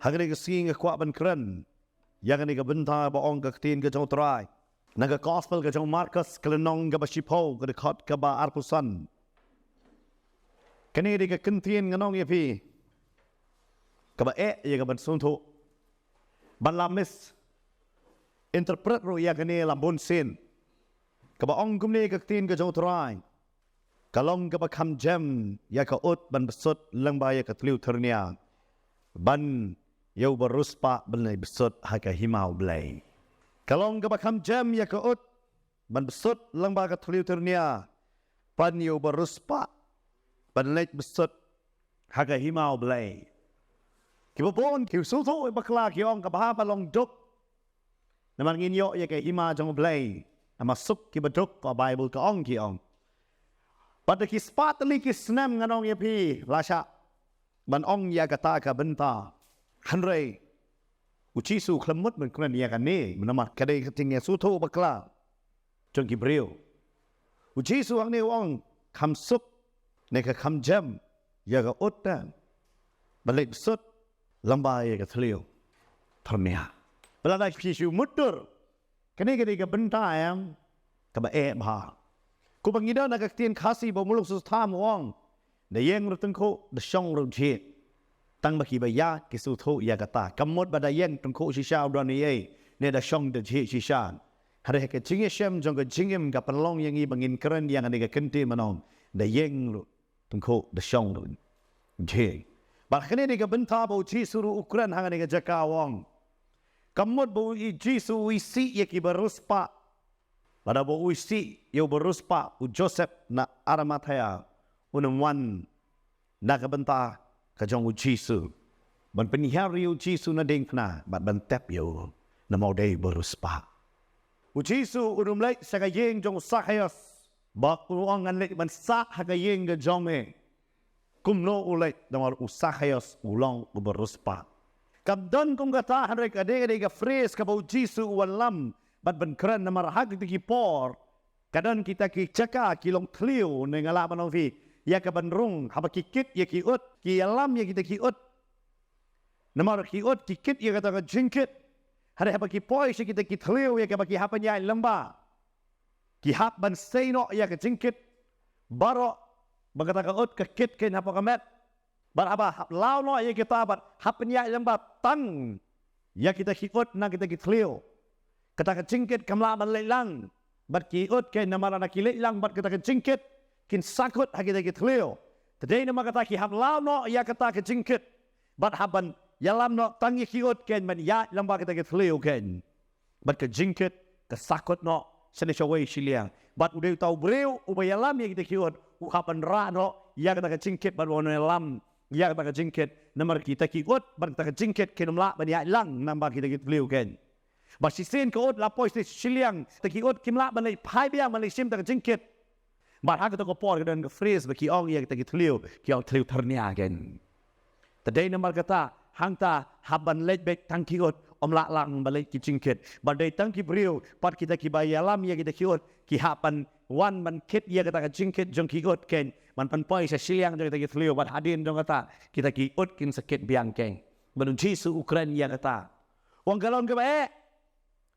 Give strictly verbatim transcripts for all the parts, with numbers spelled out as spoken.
Ha kane ka sngi nga kwah ban kren ïa kane ka bynta ba ong ka ktien ka jong u Trai na ka gospel ka jong u Markos, ka lynnong kaba shiphew, ka dkhot kaba arphew san. Kane dei ka ktien ngan ong ïa phi kaba eh ïa ka ban sngewthuh. Ban la misinterpret ruh ïa kane la bun sien. Kaba ong kumne ka ktien ka jong u Trai: Ka long kaba kham jem ïa ka ut ban bsut lyngba ïa ka thliew thyrnia, ban ïa uba riewspah ban leit bsut ha ka hima U Blei. Ka long kaba kham jem ïa ka ut ban bsut lyngba ka thliew thyrnia, ban ïa uba riewspah ban leit bsut ha ka hima U Blei. Kiba bun ki sngewthuh bakla, ki ong kaba ha ba long duk. Namar ngin ïoh ïa ka hima jong U Blei. Namar suk kiba duk, ka Baibl ka ong, ki ong. Bad da ki spah tylli ki snem ngan ong ïa phi la shah ban ong ïa kata ka bynta. Hynrei u Jisu u khlem mut ban kren ïa kane, namar ka dei ka jingïasngewthuh bakla jong ki briew. U Jisu hangne u ong kham suk ne ka kham jem ïa ka ut ban leit bsut lyngba ïa ka thliew thyrnia. Ba lada phi shu mutdur, kane ka dei ka bynta em kaba eh bha. Kumba ngi don ha ka ktien Khasi ba u Muluk Sutha u ong: Da ïeng ruh tyngkhuh, da shong ruh jhieh. Tang ba kiba ïaid ki sngewthuh ïa kata. Kam mut ba da ïeng tyngkhuh shisha u don ei ei, ne da shong da jhieh shisha. Hynrei ha ka jingïashem jong ka jingim ka pynlong ïa ngi ba ngin kren ïa kane ka ktien ba ong: Da ïeng ruh tyngkhuh, da shong ruh jhieh. Bad kane dei ka bynta ba u Jisu ruh u kren ha kane ka jaka, u ong. Kam mut ba u Jisu u isih ïa kiba riewspah. Lada ba u isih ïa uba riewspah, u Joseph na Arimathea un ym wan na ka bynta ka jong u Jisu ban pynhiar ïa u Jisu na diengphna bad ban tep ïa u, namar u dei uba riewspah. U Jisu un ym leit sha ka ïing jong u Sakheos bad un ong, ngan leit ban sah ha ka ïing ka jong me. Kumno u leit, namar u Sakheos u long uba riewspah. Kam don kum kata, hynrei ka dei, ka dei ka phrase kaba u Jisu u wallam bad ban kren, namar ha kito ki por ka don kita ki jaka ki long thliew, ne nga lah ban ong phi ïa ka ban rung, haba ki kit ïa ki ut, ki ïalam ïa kita ki ut. Namar ki ut ki kit ïa kata ka jingkit. Hynrei haba ki poi sha kita ki thliew ïa kaba ki hap ban ïaid lyngba, ki hap ban sei noh ïa ka jingkit baroh ba kata ka ut ka kit kein hapoh ka met. Bad haba hap law noh ïa kita bad hap ban ïaid lyngba tang ïa kita ki ut na kita ki thliew, kata ka jingkit kam lah ban leit lang. Bad ki ut kein, namar lada ki leit lang bad kata ka jingkit, kin sakut ha kita ki thliew. Te dei namar kata ki hap law noh ïa kata ka jingkit bad hap ban ïalam noh tang ïa ki ut kein ban ïaid lyngba kita ki thliew kein. Bad ka jingkit ka sakut noh shane shawei shiliang. Bad u dei uta u briew uba ïalam ïa kita ki ut u hap ban rah noh ïa kata ka jingkit bad ban ïalam ïa kata ka jingkit. Namar kita ki ut bad kata ka jingkit kin ym lah ban ïaid lang namar kita ki thliew kein. Bad shisien ka ut la poi sha shiliang, kita ki ut kim lah ban leit phai biang ban leit shim kata ka jingkit. Bad ha kata ka por ka don ka phrase ba ki ong ïa kita ki thliew, ki ong thliew thyrnia kein. Te dei namar kata, hangta hap ban leit beit tang ki ut, ym lah lang ban leit ki jingkit. Bad dei tang ki briew pat kita kiba ïalam ïa kita ki ut, ki hap ban wan ban kit ïa kata ka jingkit jong ki ut kein, ban pynpoi sha shiliang jong kita ki thliew, bad hadien jong kata kita ki ut kin sa kit biang kein. Bad u Jisu u kren ïa kata, u ong ka long kaba eh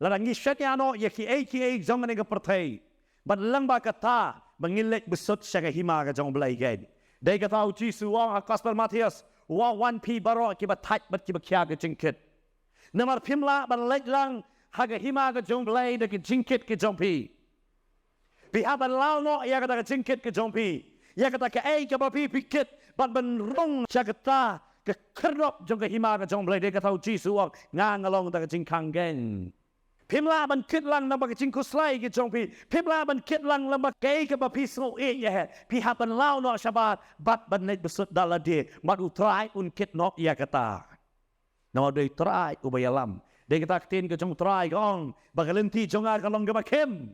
lada ngi shaniah noh ïa kiei kiei jong kane ka pyrthei bad lyngba kata ba ngin leit bsut sha ka hima ka jong U Blei kein. Dei kata u Jisu u ong ha gospel Mathaios, u ong, wan phi baroh kiba thait bad kiba khia ka jingkit. Namar phim lah ban leit lang ha ka hima ka jong U Blei da ka jingkit ka jong phi. Phi hap ban law noh ïa kata ka jingkit ka jong phi, ïa kata kaei kaba phi phi kit, bad ban rung sha kata ka khyrdop jong ka hima ka jong U Blei. Dei kata u Jisu u ong, nga nga long kata ka jingkhang kein. Phim lah ban kit lang namar ka jingkhuslai ka jong phi. Phim lah ban kit lang namar kaei kaba phi sngew ïeit ïa ka. Phi hap ban law noh shabar bad ban leit bsut da lade, bad u Trai un kit noh ïa kata. Namar u dei u Trai uba ïalam. Dei kata ka ktien ka jong u Trai ka ong ba ka lynti jong nga ka long kaba khim,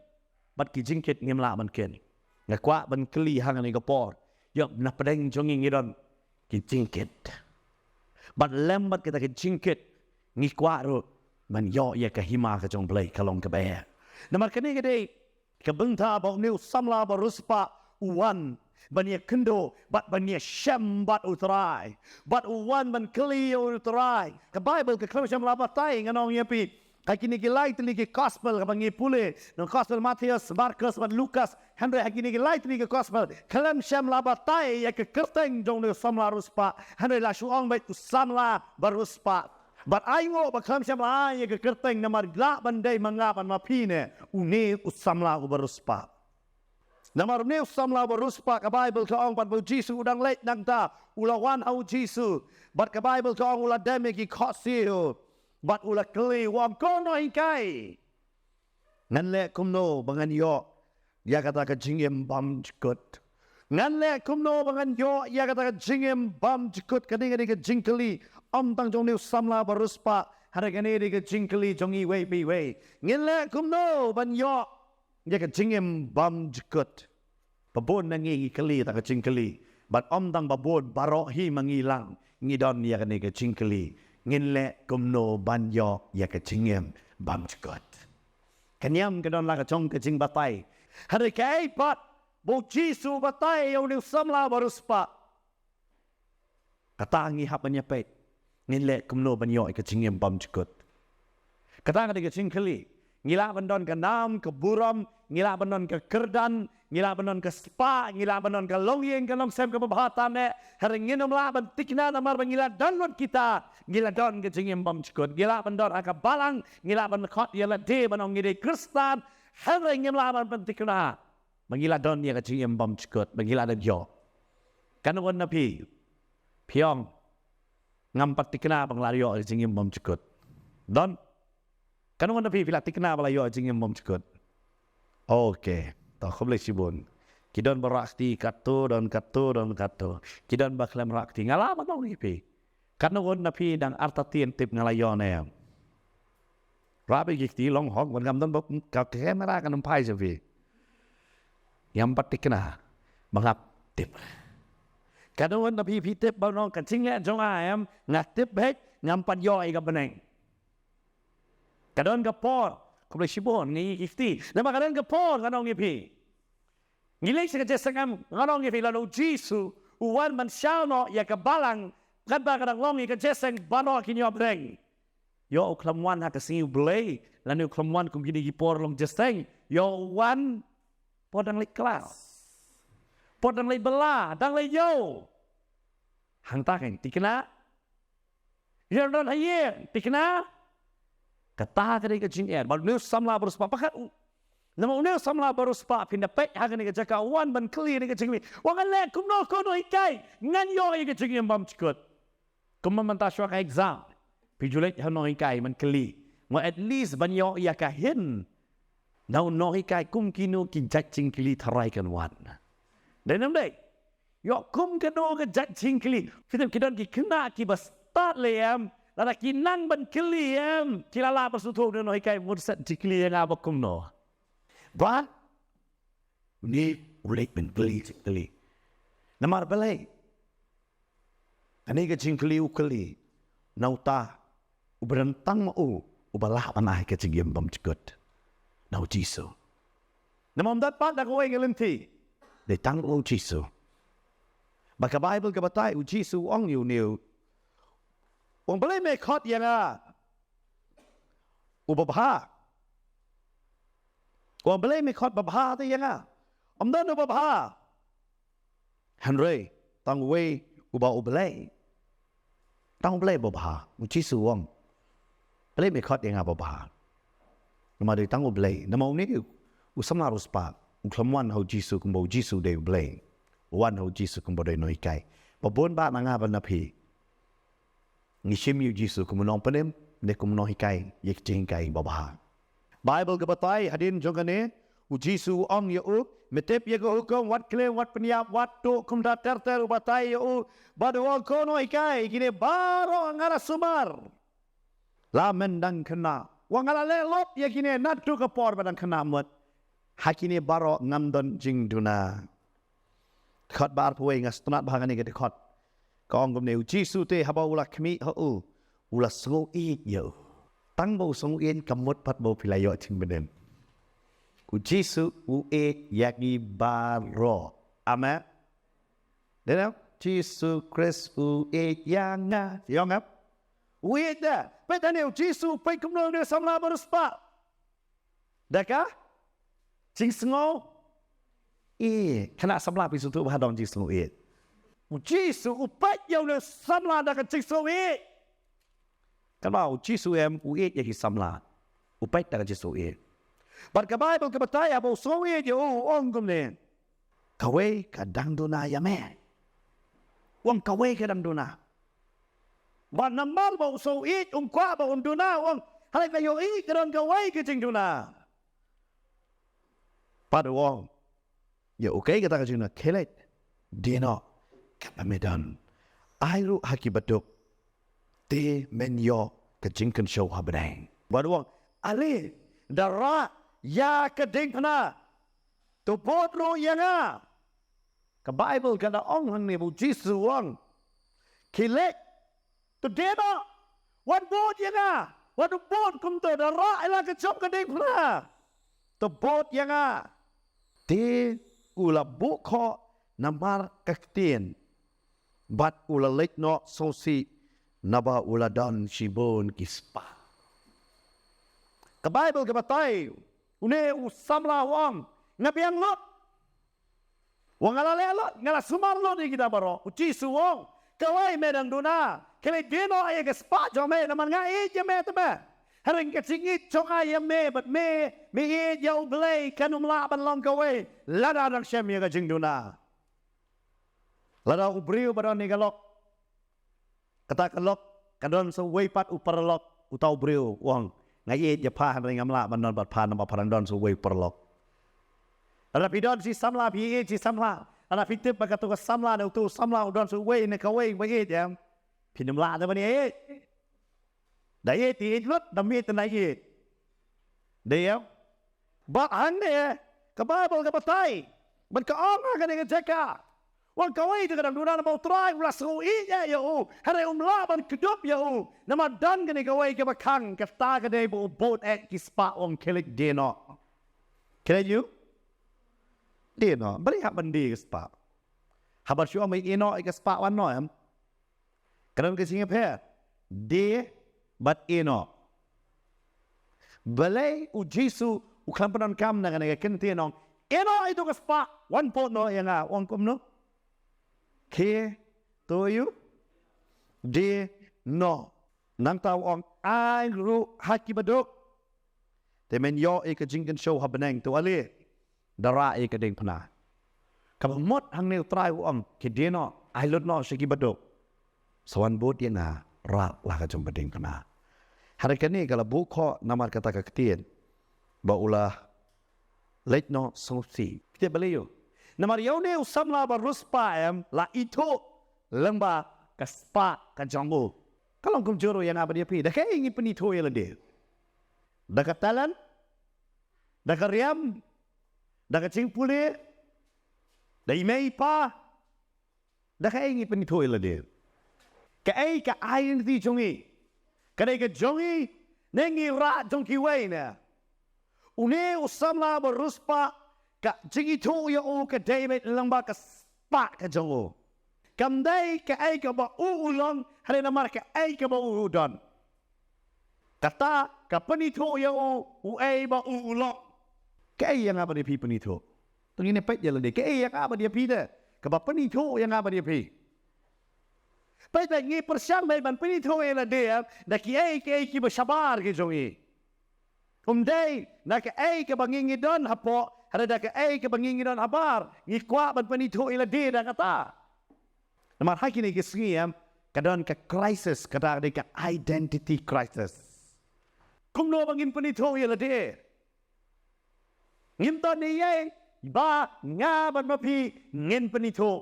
bad ki jingkit ngim lah ban kit. Nga kwah ban kylli ha kane ka por, ïoh na pdeng jong ngi ngi don ki jingkit. Bad lem bad kita ki jingkit ngi kwah ruh ban ïoh ïa ka hima ka jong U Blei ka long kaba eh. Namar kane ka dei ka bynta ba une u samla ba riewspah u wan ban ïakynduh bad ban ïashem bad U Trai, bad u wan ban kylli ïa U Trai. Ka Baibl ka khlem shym la batai, ngan ong ïa phi, ha kine ki lai tylli ki gospel kaba ngi pule, na gospel Mathaios, Markos bad Lukas, hynrei ha kine ki lai tylli ki gospel khlem shym la batai ïa ka kyrteng jong une u samla riewspah, hynrei la shu ong beit u samla bariewspah. Bad ainguh ba khlem shym la ai ïa ka kyrteng, namar lah ban dei ma nga bad ma phi ne une u samla uba riewspah. Namar une u samla uba riewspah, ka Baibl ka ong, bad ba u Jisu u dang leit nangta, u la wan ha u Jisu. Bad ka Baibl ka ong, u la dem ïa ki khohsiew, bad u la kylli, u ong, ko Nonghikai, ngan leh kumno ba ngan ïoh ïa kata ka jingim bymjukut? Ngan leh kumno ba ngan ïoh ïa kata ka jingim bymjukut? Kane ka dei ka jingkylli, ym tang jong une u samla uba riewspah, hynrei kane ka dei ka jingkylli jong iwei pa iwei. Ngin leh kumno ban ïoh ïa ka jingim bymjukut? Ba bun na ngi ngi kylli kata ka jingkylli, bad ym tang ba bun, baroh hi ma ngi lang ngi don ïa kane ka jingkylli. Ngin leh kumno ban ïoh ïa ka jingim bymjukut? Ka niam ka don la ka jong ka jingbatai. Hynrei kaei pat ba u Jisu u batai ïa une u samla uba riewspah? Kata ngi hap ban ïa peit. Ngin leh kumno ban ïoh ïa ka jingim bymjukut? Kata ka dei ka jingkylli. Ngi lah ban don ka nam ka burom, ngi lah ban don ka kyrdan, ngi lah ban don ka spah, ngi lah ban don ka longïing ka longsem kaba bha tam eh, hynrei ngin ym lah ban thikna namar ba ngi la don lut kita, ngi la don ka jingim bymjukut. Ngi lah ban don ha ka balang, ngi lah ban khot ïa lade ban ong ngi dei Khristan, hynrei ngim lah ban pynthikna ba ngi la don ïa ka jingim bymjukut, ba ngi la don ïoh. Katno ngut na phi phi ong, ngam pat thikna ba nga la ïoh ïa ka jingim bymjukut? Don? Katno ngut na phi phi la thikna ba la ïoh ïa ka jingim bymjukut? Okay, to khublei shibun. Ki don ba rah kti katto, don katto, don katto. Ki don ba khlem rah kti. Nga lah ban ong ïa phi, katno ngut na phi dang artatien tip nga la ïoh ne em? Rah beit ki kti, long hok, ban kam don ba ka camera kan ym phai sha phi. Ngam pat thikna ba ngam tip. Katno ngut na phi phi tip ba nong ka jingleh jong nga em, nga tip beit, ngam pat ïoh ïa ka bneng. Ka don ka por, khublei shibun, ngi ïa ki kti. Namar ka don ka por, ngan ong ïa phi, ngi leit sha ka jingïaseng em, ngan ong ïa phi, lada u Jisu u wan ban shaw noh ïa ka balang, katba ka dang long ïa ka jingïaseng, baroh kin ïoh bneng. Ïoh u khlem wan ha ka sngi U Blei, lane u khlem wan kum kine ki por long jingïaseng. Ïoh u wan por dang leit klas, por dang leit bylla, dang leit ïew. Hangta kan thikna. Ïa don ha ïing, thikna. Kata ka dei ka jingeh. Bad une u samla bariewspah, pakat u, namar une u samla bariewspah, phin da peit ha kane ka jaka, u wan ban kylli kane ka jingkylli, u ong, ngan leh kumno ko Nonghikai ngan ïoh ïa ka jingim bymjukut? Kumba mynta shuwa ka exam, phi ju leit ha u Nonghikai ban kylli, mo, at least ban ïoh ïa ka hint na u Nonghikai kum kino ki jait jingkylli tharai kan wan. Dei ne ym dei? Ïoh kum kano ka jait jingkylli. Phi tip ki don ki khynnah kiba stad lei em, lada ki nang ban kylli em, ki la lah ban sngewthuh, une u Nonghikai mut set jingkylli ïa nga ba kumno. Ba une u leit ban kylli jingkylli. Namar balei? Kane ka jingkylli u kylli na uta uba don tang ma u uba lah ban ai ka jingim bymjukut, na u Jisu. Namar ym don pat da kawei ka lynti, dei tang u Jisu. Ba ka Baibl ka batai, u Jisu u ong ïa une, u ong, balei me khot ïa nga u babha? U ong, balei me khot babha te ïa nga? Ym don u babha. Hynrei tang uwei, uba U Blei. Tang U Blei babha. U Jisu u ong, balei me khot ïa nga babha? Namar dei tang U Blei. Namar une u samla riewspah u khlem wan ha u Jisu kumba u Jisu dei U Blei. U wan ha u Jisu kumba dei u Nonghikai. Ba bun bah na nga bad na phi ngi shim ïa u Jisu kum u nongpynim ne kum u Nonghikai ïa ka jinghikai babha. Baibl ka batai hadien jong kane, u Jisu u ong ïa u, me tip ïa ka hukum, wat khlem, wat pynïap, wat tuh, kumta ter ter u batai ïa u. Bad u ong, ko Nonghikai, kine baroh nga la sumar la men dang khynnah. Wat nga la leh lut ïa kine naduh ka por ba dang khynnah mut. Ha kine baroh ngam don jingduna. Dkhot ba arphew wei, nga sngewtynnat bha kane ka dkhot. Ka ong kumne, u Jisu te haba u la khmih ha u, u la sngewieit ïa u. Tang ba u sngewieit kam mut pat ba u phi la ïoh jingbneng. U Jisu u ïeit ïa ngi baroh. Amen. Dei na, Jisu Khrist u ïeit ïa nga. Ïa nga. U ïeit da. Peit hangne, u Jisu u peit kumno ïa une u samla ba riewspah. Da ka jingsngew ïeit. Kane samla phi sngewthuh ba ha don jingsngew ïeit. U Jisu u peit ïa une u samla da ka jingsngew ïeit. Kane u Jisu em u ïeit ïa ki samla. U peit da ka jingsngew ïeit. Bad ka Baibl ka batai haba u sngew ïeit ïa u, u ong kumne. Kawei ka dang duna ïa me. U ong kawei ka dang duna. Bad namar ba u sngew ïeit um kwah ba un duna, u ong hynrei ka ïohi ka don kawei ka jingduna. Bad u ong ïa u, kaei kata ka jingduna? Khie leit die noh kaba me don. Ai ruh ha ki baduk, te men ïoh ka jingkynshew ha bneng. Bad u ong ale, da rah ïa ka diengphna, to bud ruh ïa nga. Ka Baibl ka da ong hangne ba u Jisu u ong, khie leit, to die noh, wan bud ïa nga. Wat bud kumto, da rah ïa la ka jong ka diengphna, to bud ïa nga. Te u la buh khoh namar ka ktien, bad u la leit noh sngewsih, naba u la don shibun ki spah. Ka Baibl ka batai une u samla u ong, nga biang lut. U ong nga la leh lut, nga la sumar lut ïa kita baroh. U Jisu u ong, kawei me dang duna. Khie leit die noh ïa ka spah jong me, namar nga ïeit ïa me te me. Hynrei ka jingïeit jong nga ïa me bad me, me ïeit ïa U Blei, kan ym lah ban long kawei lada dang shem ïa ka jingduna. Lada u briew ba don ïa ka lok, kata ka lok ka don sa uwei pat u paralok, uta u briew u ong, nga ïeit ïa pha hynrei ngam lah ban don bad pha namar pha dang don sa uwei u paralok. Lada phi don shi samla, phi ïeit shi samla, lada phi tip ba kato ka samla ne uto u samla u don sa uwei ne kawei ba ïeit, em, phin ym lah te ban ïeit. Da ïeit te ïeit lut, da miet te da ïeit. Dei, em? Bad hangne ka Baibl ka batai, bad ka ong ha kane ka jaka, u ong kawei te ka dang duna namar U Trai u la sngew ïeit ïa u, hynrei um lah ban kdup ïa u. Namar don kane kawei kaba khang, kata ka dei ba u bud eh ki spah, u ong khie leit die noh. Khie leit ïa u die noh, balei hap ban die ki spah? Haba shu ong ba ïeh noh ïa ki spah, wan noh, em? Ka don ka jingïapher die bad ïeh noh. Balei u Jisu u khlem pyndonkam na kane ka kyntien, u ong ïeh noh ïa uto ka spah, wan bud noh ïa nga? U ong kumno? Khie to ïa u die noh. Nangta u ong ai ruh ha ki baduk, te men ïoh ïa ka jingkynshew ha bneng. To ale, da rah ïa ka diengphna. Kaba mut hangne U Trai u ong khie die noh, ai lut noh sha ki baduk, sa wan bud ïa nga, rah la ka jong ka diengphna. Hynrei kane ka la buh khoh namar kata ka ktien, ba u la leit noh sngewsih. Phi tip balei? Namar ïa une u samla ba riewspah, em, la ithuh lyngba ka spah ka jong u. Ka long kumjuh ruh ïa nga bad ïa phi. Da kaei ngi pynithuh ïa lade? Da ka talent? Da ka riam? Da ka jingpule? Da i mei i pa? Da kaei ngi pynithuh ïa lade? Kaei ka identity jong ngi? Ka dei ka jong ngi ne ngi rah jong kiwei ne? Une u samla ba riewspah, ka jingithuh ïa u ka dei beit lyngba ka spah ka jong u. Kam dei kaei kaba u u long, hynrei namar kaei kaba u u don. Kata ka pynithuh ïa u, uei ba u u long. Kaei ïa nga bad ïa phi pynithuh? To ngin ïa peit ïa lade, kaei ïa nga bad ïa phi te kaba pynithuh ïa nga bad ïa phi? Peit, peit, ngi pyrshang beit ban pynithuh ïa lade, em, da kiei kiei kiba shabar ki jong ngi. Um dei na kaei kaba ngi ngi don hapoh, hynrei da kaei kaba ngi ngi don habar. Ngi kwah ban pynithuh ïa lade da kata. Namar ha kine ki sngi, em, ka don ka crisis, kata ka dei ka identity crisis. Kumno ba ngin pynithuh ïa lade? Ngim don eiei ba nga bad ma phi ngin pynithuh.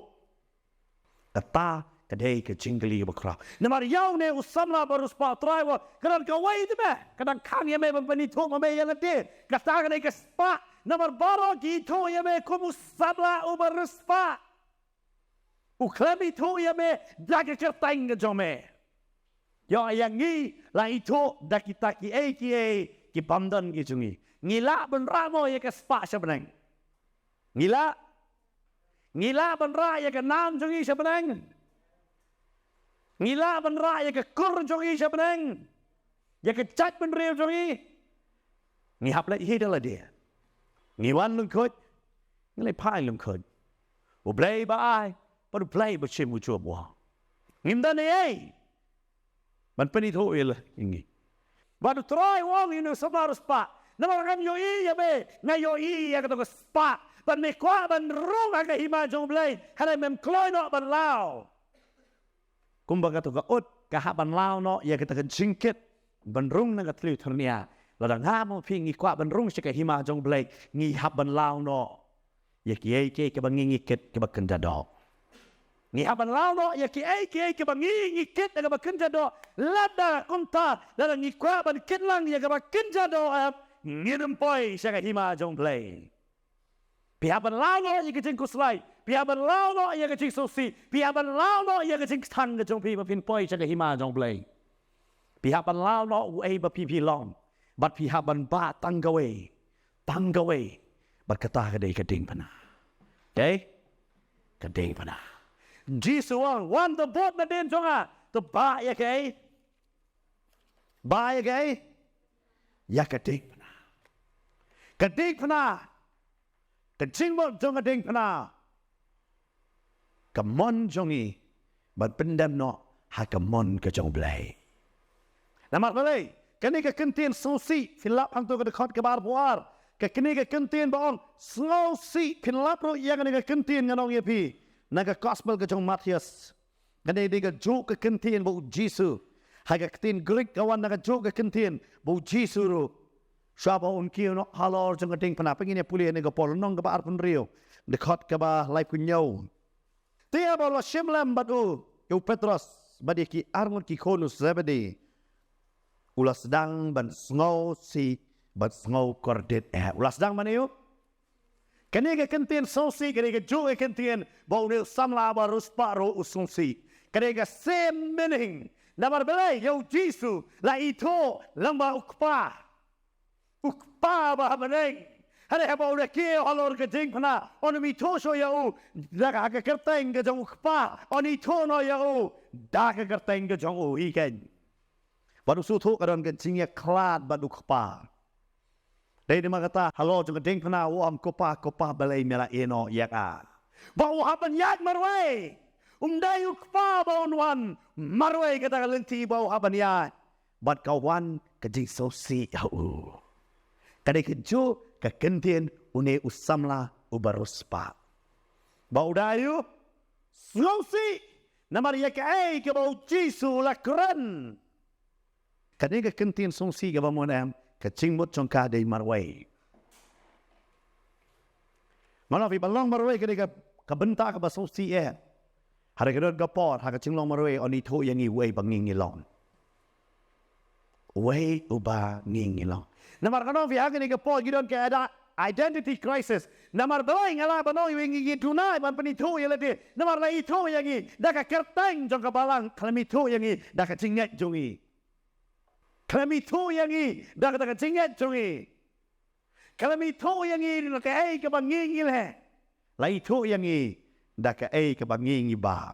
Kata ka dei ka jingkylli kaba khraw. Namar ïa une u samla ba riewspah, U Trai u ong ka don kawei te me ka dang khang ïa me ban pynithuh ma me ïa lade. Kata ka dei ka spah. Namar baroh ki ithuh ïa me kum u samla uba riewspah. U khlem ithuh ïa me da ka kyrteng ka jong me. Ïoh ïa ngi la ithuh da kita kiei kiei ki bym don ki jong ngi. Ngi lah ban rah mo ïa ka spah sha bneng? Ngi lah? Ngi lah ban rah ïa ka nam jong ngi sha bneng. Ngi lah ban rah ïa ka kur jong ngi sha bneng, ïa ka jaitbynriew jong ngi. Ngi hap leh hi da lade. Ngi wan lyngkhuid, ngi leh phai lyngkhuid. U Blei ba ai bad U Blei ba shim u jop u ong. Ngim don ei ei ban pynithuh ïa la ngi. Bad U Trai u ong ïa une u samla riewspah, namar ngam ïohi ïa me, nga ïohi ïa kato ka spah. Bad me kwah ban rung ha ka hima jong U Blei, hynrei mem kloi noh ban law. Kumba kato ka ut ka hap ban law noh ïa kata ka jingkit ban rung na ka thliew thyrnia. Lada nga bad phi ngi kwah ban rung sha ka hima jong U Blei, ngi hap ban law noh ïa kiei kiei kiba ngi ngi kit kiba kynja doh. Ngi hap ban law noh ïa kiei kiei kiba ngi ngi kit kiba kynja doh. Lada kumta, lada ngi kwah ban kit lang ïa kaba kynja doh, em, ngin ym poi sha ka hima jong U Blei. Phi hap ban law noh ïa ka jingkhuslai, phi hap ban law noh ïa ka jingsngewsih, phi hap ban law noh ïa ka jingkthang ka jong phi ba phin poi sha ka hima jong U Blei. Phi hap ban law noh uei ba phi phi long, bad phi hap ban bah tang kawei, tang kawei, bad kata ka dei ka diengphna. Okay? Ka diengphna. Jisu u ong, wan to bud nadien jong nga, to bah ïa kaei? Bah ïa kaei? Ïa ka diengphna. Ka diengphna. Ka jingmut jong ka diengphna. Ka mon jong ngi ban pyndem noh ha ka mon ka jong U Blei. Namar balei? Kane ka kyntien sngewsih, phin lap hangto ka dkhot kaba arphew ar. Ka kane ka kyntien ba ong sngewsih, phin lap ruh ïa kane ka kyntien ngan ong ïa phi na ka gospel ka jong Mathaios. Kane dei kajuh ka kyntien ba U Jisu. Ha ka ktien Grik ka wan na kajuh ka kyntien ba U Jisu ruh, shuwa ba un kiew noh halor jong ka diengphna. Phi ngin ïa pule ha kane ka por, lynnong kaba arphew hynriew, dkhot kaba laiphew hynñiew. Te haba u la shim lem bad u, ïa u Petros bad ïa ki arngut ki khun u Zebedi, u la sdang ban sngewsih, ban sngewkordit eh. U la sdang ban ïa u Kane ka kyntien sngewsih, kane kajuh ka kyntien ba une u samla ba riewspah ruh u sngewsih. Kane ka same meaning. Namar balei? Ïa u Jisu la ithuh lang ba u Kpa, u Kpa ba ha bneng. Hynrei haba u da kiew halor ka diengphna, un ym ithuh shuh ïa u da ka, ha ka kyrteng ka jong u Kpa, un ithuh noh ïa u da ka kyrteng ka jong u hi keiñ. Bad u sngewthuh ka don ka jingïakhlad bad u Kpa. Dei namar kata halor jong ka diengphna u ong, Ko Pa, Ko Pa, balei me la ïehnoh ïa nga? Ba u hap ban ïaid marwei. Um dei u Kpa ba un wan marwei kata ka lynti ba u hap ban ïaid. Bad ka wan ka jingsngewsih ha u. Ka dei kajuh ka kyntien une u samla uba riewspah. Ba u da ïoh sngewsih namar ïa kaei kaba u Jisu u la kren. Kane ka kyntien sngewsih kaba mon em, ka jingmut jong ka dei marwei. Ngan ong ïa phi ba long marwei ka dei ka, ka bynta kaba sngewsih eh. Hynrei ka don ka por, ha ka jinglong marwei, un ithuh ïa ngi uei ba ngi ngi long. Uei uba ngi ngi long. Namar ngan ong ïa phi ha kane ka por ngi don ka ida-, identity crisis. Namar balei nga lah ban ong ïa ngi ngi duna ban pynithuh ïa lade. Namar la ithuh ïa ngi da ka kyrteng jong ka balang, khlem ithuh ïa ngi da ka jingngeit jong ngi. Khlem ithuh ïa ngi da ka, da ka jingngeit jong ngi. Khlem ithuh ïa ngi da kaei kaba ngi ngi leh. La ithuh ïa ngi da kaei kaba ngi ngi bah.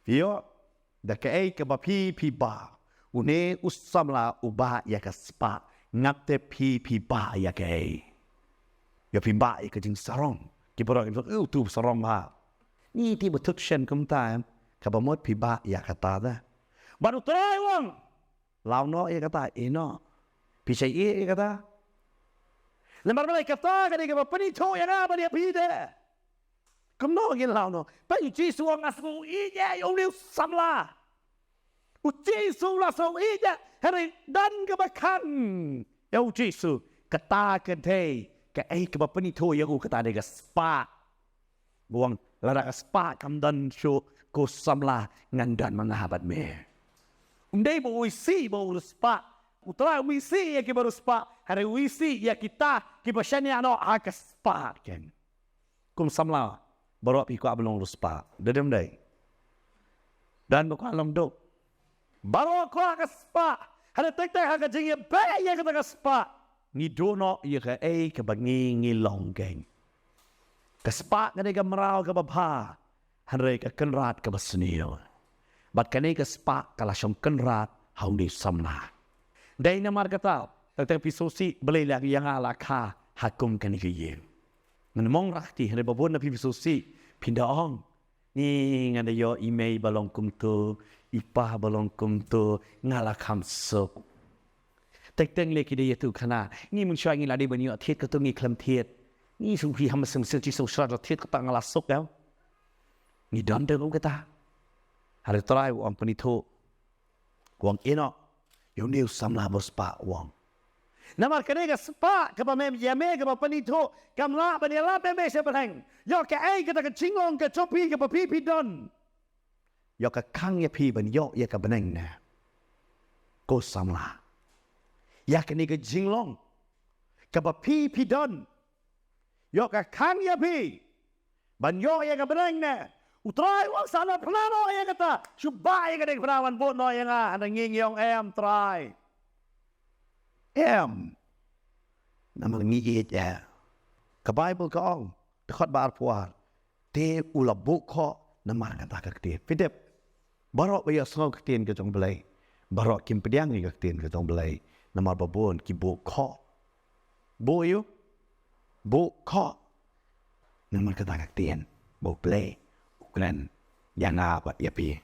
Ïoh, da kaei kaba phi phi bah. Une u samla u bah ïa ka spah. Ngam tip phi phi bah ïa kaei. Ïoh phi bah ïa ka jingsarong. Ki baroh ki ong, "Eh, utu sarong bha." Ngi ti ba thut shen kumta em. Kaba mut phi bah ïa kata da. Bad u Trai u ong, law noh ïa kata, ïeh noh. Phi shait ïeh ïa kata. Namar balei? Kata ka dei kaba pynithuh ïa nga bad ïa phi de. Kumno ngin law noh? Ba u Jisu u ong, nga sngew ïeit ïa une u samla. U Jisu u la sngew ïeit ïa, hynrei don kaba khang ïa u Jisu. Kata ka dei kaei kaba pynithuh ïa u, kata dei ka spah. U ong, lada ka spah kam don shuh, ko samla, ngan don ma nga bad me. Um dei ba u isih bad u riewspah. U Trai um isih ïa kiba riewspah, hynrei u isih ïa kita kiba shaniah noh ha ka spah, keiñ. Kum samla baroh phi kwah ban long riewspah, dei ne ym dei? Don ba kwah long duk? Baroh kwah ka spah. Hynrei teng teng ha ka jingïabeh ïa kata ka spah, ngi duh noh ïa kaei kaba ngi ngi long, keiñ. Ka spah ka dei ka mraw kaba bha, hynrei ka kynrad kaba sniew. Bad kane ka spah ka la shong kynrad ha une u samla. Dei namar kata, tang tang phi sngewsih, Blei la ïa nga la kha ha kum kane ka ïing. Ngan mong rakti, hynrei ba bun na phi phi sngewsih, phin da ong, ni ngan da ïoh i mei ba long kumto, i pa ba long kumto, nga la kham suk. Teng teng lei ki dei ïa tu khana. Ngi mynshuwa ngi la dei ban ïoh thied, ka tu ngi khlem thied. Ngi sngewsih ha mynsiem mynsiem, sngewsih shuwa thied, kata nga la suk ïa. Ngi don te kum kata. Hynrei Trai u ong, pynithuh. U ong, ïeh noh ïa une u samla ba spah, u ong. Namar kane ka spah kaba mem ïa me, kaba pynithuh, kam lah ban ïalap ïa me sha bneng. Ïoh kaei kata ka jinglong ka jong phi kaba phi phi don. Ïoh ka khang ïa phi ban ïoh ïa ka bneng ne, ko samla. Ïa kane ka jinglong kaba phi phi don, ïoh ka khang ïa phi ban ïoh ïa ka bneng ne. U Trai u ong, sa na phna noh ïa kata, shu bah ïa kane ka phna ban bud noh ïa nga. Hana ngi ngi ong, em Trai, em. Namar ngi ïeit ïa ka. Baibl ka ong, dkhot ba arphew ar, te u la buh khoh namar kata ka ktien. Phi tip, baroh ba ïohsngew ka ktien ka jong Blei, baroh kim pdiang ïa ka ktien ka jong Blei, namar ba bun ki buh khoh. Buh ïa u, buh khoh namar kata ka ktien ba U Blei u kren ïa nga bad ïa phi.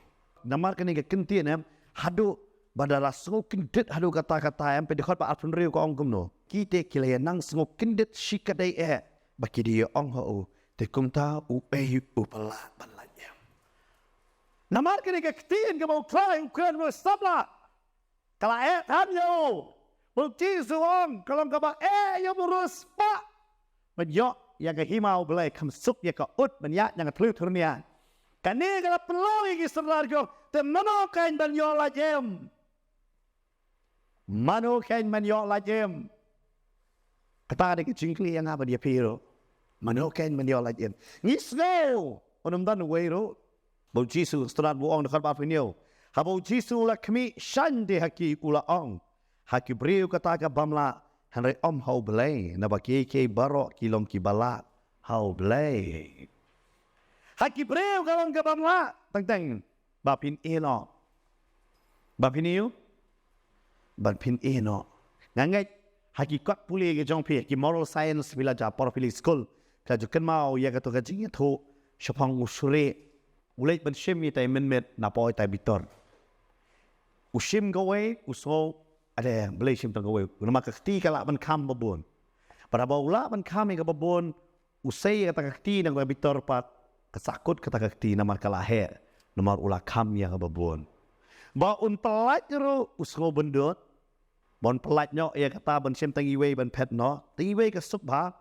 Namar kane ka ktien, em, haduh ba da la sngew kyndit haduh katta katta, em, phi, dkhot ba arphew hynriew ka ong kumno? Ki te ki la ïa nang sngew kyndit shikatdei eh, ba ki da ïa ong ha u, te kumta uei uba lah ban lait, em? Namar kane ka ktien kaba U Trai u kren, u samla, ka la eh than ïa u. Ba U Jisu u ong, ka long kaba eh ïa u briew spah ban ïoh ïa ka hima U Blei, kham suk ïa ka ut ban ïaid na ka thliew thurnia. Kane ka la pynlong ïa ki sordar, ki ong, te mano kein ban ïoh lait, em? Mano kein ban ïoh lait, em? Kata ka dei ka jingkylli ïa nga bad ïa phi ruh. Mano kein ban ïoh lait, em? Ngi sngew un ym don uwei ruh. Ba U Jisu, sngewtynnat ba u ong, dkhot ba arphew hynñiew, haba U Jisu u la khmih shaiñ te ha ki, u la ong, ha ki briew kata ka bym lah, hynrei ym ha U Blei, naba kiei kiei baroh ki long kiba lah ha U Blei. Ha ki briew ka long ka bym lah, teng teng ba phin ïeh noh. Ba phin ïeh, ba phin ïeh noh. Nga ngeit ha ki kot pule ki jong phi, ki moral science, phi la jah por, phi leit skul, phi la ju kynmaw ïa kato ka jingïathuh shaphang u shrieh. U leit ban shim ïa itai mynmiet na poi itai bitor. U shim kawei, u sngew, ade, balei shim tang kawei? Namar ka kti ka lah ban kham ba bun. Bad haba u lah ban kham ïa kaba bun, u sei ïa kata ka kti na ka bitor pat, ka sahkut kata ka kti namar ka la heh, namar u la kham ïa kaba bun. Ba un pyllait ruh u sngew bynnud. Ba un pyllait noh ïa kata ban shim tang iwei ban phet noh, tang iwei ka suk bha.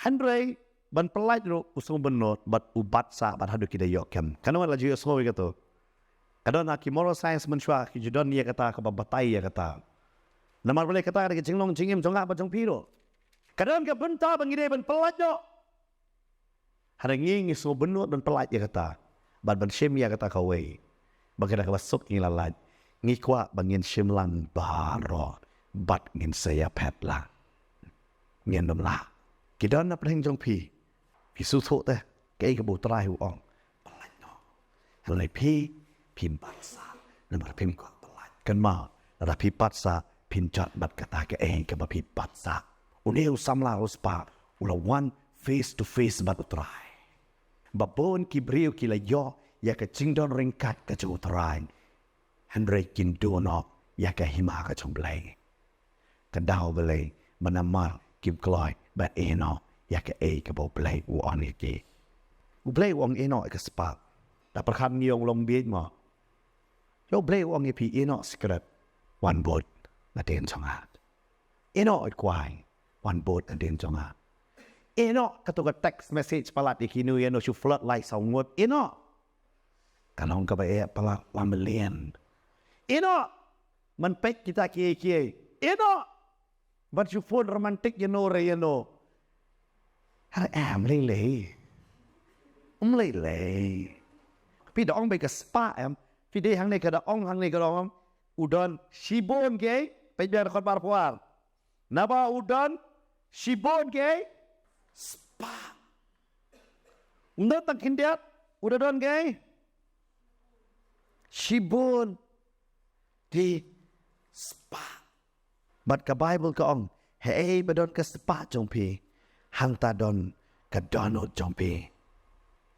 Hynrei ban pyllait ruh u sngew bynnud bad u bat sah bad haduh ki da ïoh kem. Katno ngi la ju ïohsngew ïa kato? Ka don ha ki moral science mynshuwa ki ju don ïa kata kaba batai ïa kata. Namar balei? Kata ka dei ka jinglong jingim jong nga bad jong phi ruh. Ka don ka bynta ba ngi dei ban pyllait noh. Hynrei ngi ngi sngew bynnud ban pyllait ïa kata bad ban shim ïa kata kawei. Ba ka dei kaba suk ngi la lait. Ngi kwah ba ngin shim lang baroh bad ngin sa ïa phet lang. Ngin ym lah. Ki don na pdeng jong phi. Phi sngewthuh te kaei kaba U Trai u ong. Pyllait noh. Hynrei phi, phim bat sah namar phim kwah pyllait. Kynmaw, lada phi bat sah, phin jot bad kata kaei kaba phi bat sah. Une u samla u spah u la wan face to face bad U Trai. Ba bun ki briew ki la ïoh ïa ka jingdon ryngkat ka jong U Trai, hynrei kin duh noh ïa ka hima ka jong U Blei. Ka daw balei? Ba namar kim kloi ban ïeh noh ïa kaei kaba U Blei u ong ïa ki. U Blei u ong ïeh noh ïa ka spah. Da pyrkhat ngi ong long bieit mo. Ïa U Blei u ong ïa phi, ïeh noh secret, wan bud na dien jong nga. Ïeh noh kwai, wan bud na dien jong nga. Ïeh noh kato ka text message palat ïa kino ïano shu flirt lai saw ngut. Ïeh noh. Ka long kaba eh palat la mlien. Ïeh noh ban peit kita kiei kiei. Ïeh noh ban shu phone romantic ïano re ïano. Hynrei em lei lei. Em lei lei. Phi da ong beit ka spah em. Phi dei hangne ka da ong, hangne ka da ong. U don shibun kiei. Peit biang dkhot ba arphew ar. Naba u don shibun kiei? Spah. Ym don tang khyndiat, u da don kaei? Shibun ki spah. Bad ka Baibl ka ong, haei ba don ka spah jong phi, hangta don ka dohnud jong phi.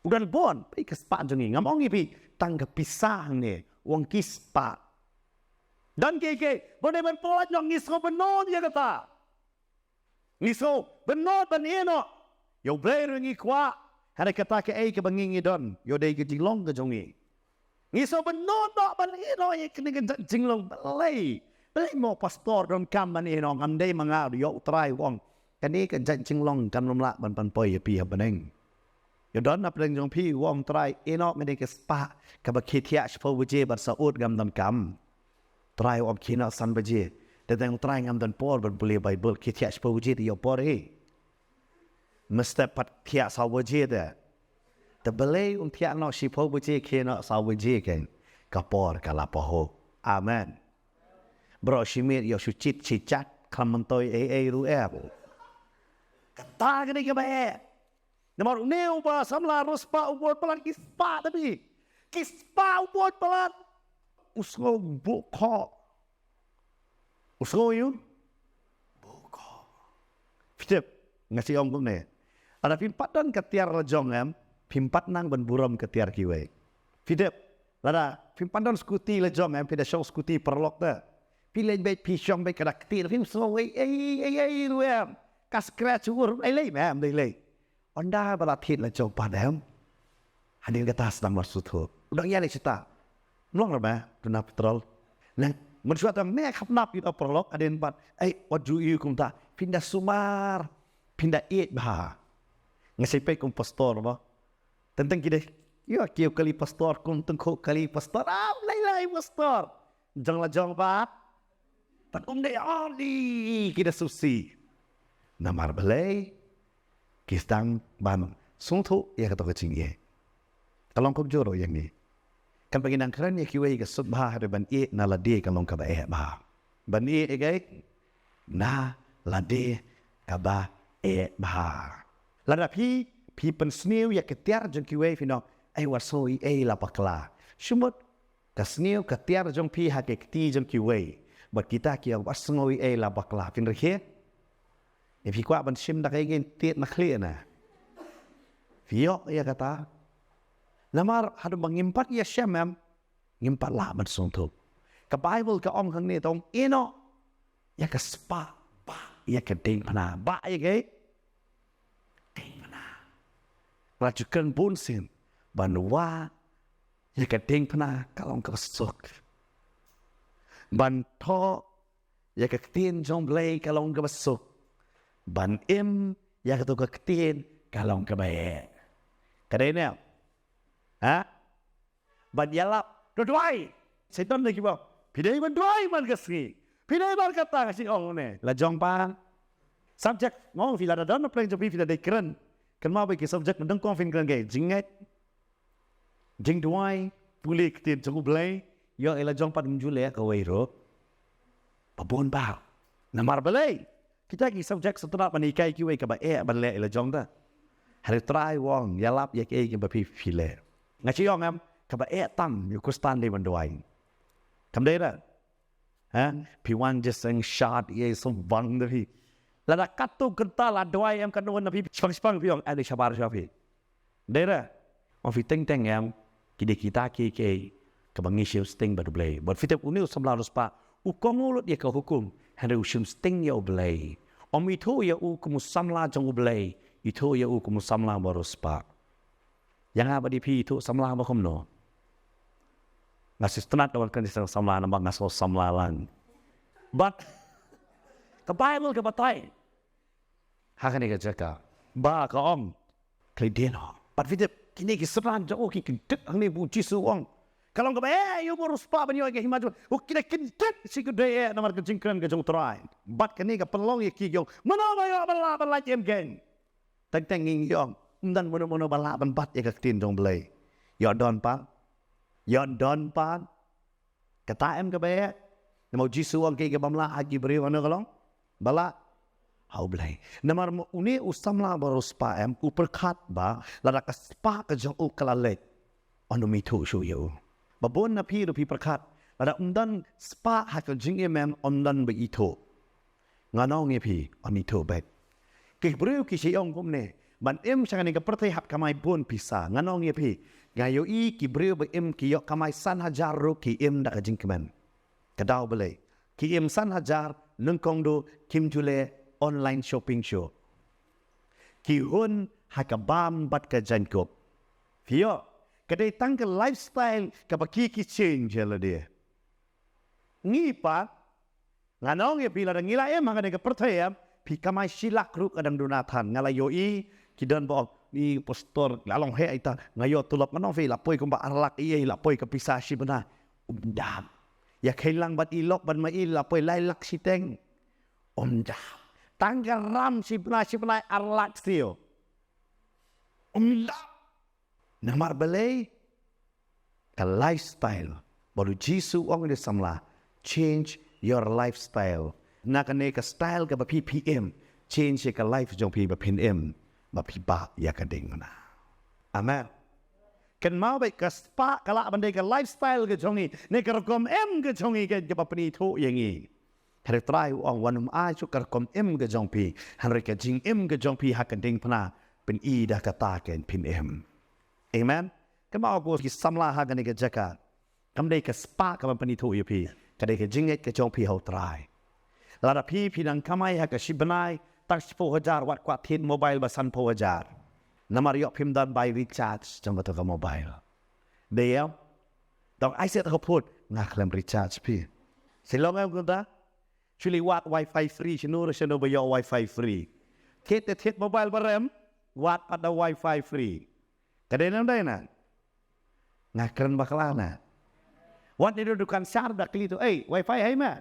U don bun, peit ka spah jong ngi, ngam ong ïa phi tang ka pisa hangne, u ong ki spah. Don kiei kiei ba dei ban pyllait noh, ngi sngew bynnud ïa kata. Ngi sngew bynnud ban ïeh noh ïa U Blei ruh ngi kwah. Hynrei kata kaei kaba ngi ngi don, ïoh dei ka jinglong ka jong ngi. Ngi sngew bynnud noh ban ïeh noh ïa kane ka jait jinglong. Balei? Balei mo pastor donkam ban ïeh noh? Ngam dei ma nga ruh, ïoh U Trai u ong, kane ka jait jinglong kan ym lah ban pynpoi ïa phi ha bneng. Ïoh don na pdeng jong phi, u ong Trai, ïeh noh kane ka spah kaba khie thiah shiphew baje bad sa ud, ngam donkam. Trai u ong khie noh san baje. Te teng Trai, ngam don por ban pule Baibl. Khie thiah shiphew baje te ïoh por hi. Mestep pat thiah saw baje te. Te balei um thiah noh shiphew baje, khie noh saw baje, kein ka por ka la pynhok. Amen. Baroh shi miet ïoh shu chit shi chat, khlem myntoi ei ei ruh em. Kata ka dei kaba eh. Namar une uba samla riewspah u bud palat ki spah, tapi ki spah u bud palat. U sngew bukhoh. U sngew ïa u bukhoh. Phi tip, nga shu ong kumne. Lada phim pat don ka tiar la jong em, phim pat nang ban burom ka tiar kiwei. Phi tip, lada phim pat don skuti la jong em, phi da shong skuti paralok te. Phi leit beit, phi shong beit, ka da kti, phim sngew ei ei ei ei ruh em. Ka scratch ur ei lei mem, lei lei. Ynda ba la thied la jong pat em, hadien kata sdang ban sngewthuh. U dang ïa leit shata. Mlong re me duna petrol. Nang mynshuwa tang me khap nap ïa u paralok, hadien pat, ei, wat ju ïa kumta. Phin da sumar, phin da ïeit bha. Nga shu peit kum pastor mo. Teng teng ki dei, ïa, ki ïa kali pastor, kum teng kho kali pastor. Ah, lai lai pastor. Jong la jong pat. Pat um dei, ah, di ki da susi. Namar balei? Ki sdang ban sngewthuh ïa kato ka jingïeit. Ka long kumjuh ruh ïa ngi. Kan ba ngi nang kren ïa kiwei ka suk bha, hynrei ban ïeit na lade ka long kaba eh bha. Ban ïeit ïa kaei? Na lade kaba eh bha. Lada phi, phi pynsniew ïa ka tiar jong kiwei, phin ong, ei, wat sngew ei ei la bakla. Shu mut ka sniew ka tiar jong phi ha ka kti jong kiwei, bad kita ki ong, wat sngew ei ei la bakla, phin rkhie? Ïa phi kwah ban shim da kaei, ngin tied na khlieh na. Phi ïoh ïa kata? Namar haduh ba ngim pat ïashem em, ngim pat lah ban sngewthuh. Ka Baibl ka ong hangne, tang ïeh noh ïa ka spah, bah ïa ka diengphna, bah ïa ka diengphna. Nga ju kren bun sien, ban wah ïa ka diengphna ka long kaba suk. Ban thoh ïa ka ktien jong Blei ka long kaba suk. Ban im ïa kato ka ktien ka long kaba eh. Ka dei ne? Ha? Ban ïalap, to duwai. Satan leh kiba, phi dei ban duwai man ka sngi. Phi dei ban kata, nga shu ong ne. La jong pat. Subject, mo, phi lada don na pdeng jong phi, phi lada dei kren. Kynmaw ba ki subject, nyngkong phin kren kaei? Jingngeit, jingduwai, pule ka ktien jong U Blei. Ïoh, eh, la jong pat, ym ju leh kawei ruh. Ba bun bha. Namar balei? Kita ki subject sngewtynnat ban hikai kiwei kaba eh ban leh ïa la jong ta. Hynrei Trai u ong, ïalap ïa kiei kiba phi, phi leh. Nga shu ong em, kaba eh tam ïa u Khristan dei ban duwai. Kam dei re? Ha? Phi wan jingïaseng shad ïa i sngewbang da phi. Lada katto kynta la duwai em, katno na phi, shipang shipang phi ong, eh, dei shabar sha phi. Dei re, ong phi teng teng em, ki dei kita kiei kiei kaba ngi shim sting bad U Blei. Bad phi tip une u samla riewspah, u kohnguh lut ïa ka hukum, hynrei u shim sting ïa U Blei. Ym ithuh ïa u kum u samla jong U Blei, ithuh ïa u kum u samla ba riewspah. Ïa nga bad ïa phi ithuh samla ba kumno? Nga sngewtynnat da wan kren ïa samla namar nga sngew samla lang. Bad ka Baibl ka batai ha kane ka jaka ba ka ong, khlei dien ho. Bad phi tip, kine ki synran jong u ki kyndit hangne ba u Jisu u ong, ka long kaba eh ïa u ba riewspah ban ïoh ïa ka hima jong u. Ki da kyndit shi kyndit eh namar ka jingkren ka jong U Trai. Bad kane ka pynlong ïa ki ki ong, mano ba ïoh ban lah ban lait em kein? Teng teng ngi ong, ym don mano mano ba lah ban bat ïa ka ktien jong U Blei. Ïoh don pat. Ïoh don pat. Kata em kaba eh. Namar u Jisu u ong, kaei kaba ym lah ha ki briew, ano ka long? Ba lah. ha U Blei. Namar ma une u samla ba riewspah em, u pyrkhat ba lada ka spah ka jong u ka la leit, un ym ithuh shuh ïa u. Ba bun na phi ruh phi pyrkhat, lada ym don spah ha ka jingim em, ym don ba ithuh. Ngan ong ïa phi, un ithuh beit. Ki briew ki shu ong kumne, ban im sha kane ka pyrthei hap kamai bun pisa. Ngan ong ïa phi, nga ïohi ki briew ba im ki ïoh kamai san hajar ruh ki im da ka jingkmen. Ka daw balei? Ki im san hajar, nyngkong duh kim ju leh online shopping shuh. Ki hun ha ka bam bad ka jaiñkup. Phi ïoh, ka dei tang ka lifestyle kaba ki ki change ïa lade. Ngi pat, ngan ong ïa phi, lada ngi la im ha kane ka pyrthei em, phi kamai shi lak ruh ka dang duna than. Nga la ïohi ki don ba ong, ni pastor, la long heh ita, nga ïoh tulop, ngan ong phi, la poi kumba ar lak, ïa la poi ka pisa shi bnai. Ym dap. Ïa kheiñ lang bad i lok bad ma i, la poi lai lak shiteng. Ym dap. Tang ka ram shi bnai, shi bnai ar lak shuh. Ym dap. Namar balei? Ka lifestyle. Ba u Jisu u ong ïa ki samla, change your lifestyle. Na kane ka style kaba phi phi im, change ïa ka life jong phi ba phin im, ba phi bah ïa ka diengphna. Amen. Kynmaw beit, ka spah ka lah ban dei ka lifestyle ka jong ngi, ne ka rukom im ka jong ngi, ka, kaba pynithuh ïa ngi. Hynrei Trai u ong, wat nym ai shuh ka rukom im ka jong phi, hynrei ka jingim ka jong phi ha ka diengphna, pyni da kata kein phin im. Amen. Kynmaw ko ki samla ha kane ka jaka, kam dei ka spah kaban pynithuh ïa phi, ka dei ka jingngeit ka jong phi ha u Trai. Lada phi phi nang kamai ha ka shi bnai tang shiphew hajar, wat kwah thied mobile ba sanphew hajar. Namar ïoh phim don bai recharge jong kata ka mobile. Dei ïa, dang ai set ka phone, nga khlem recharge phi. Shi long em kumta? Shu leit wad wifi free, shano re shano ba ïoh wifi free. Thied te thied mobile ba rem, wad pat da wifi free. Ka dei na, dei na. Nga kren bakla na. Wat ne dukan shar da kylli tu, "Ei, wifi hei ma?"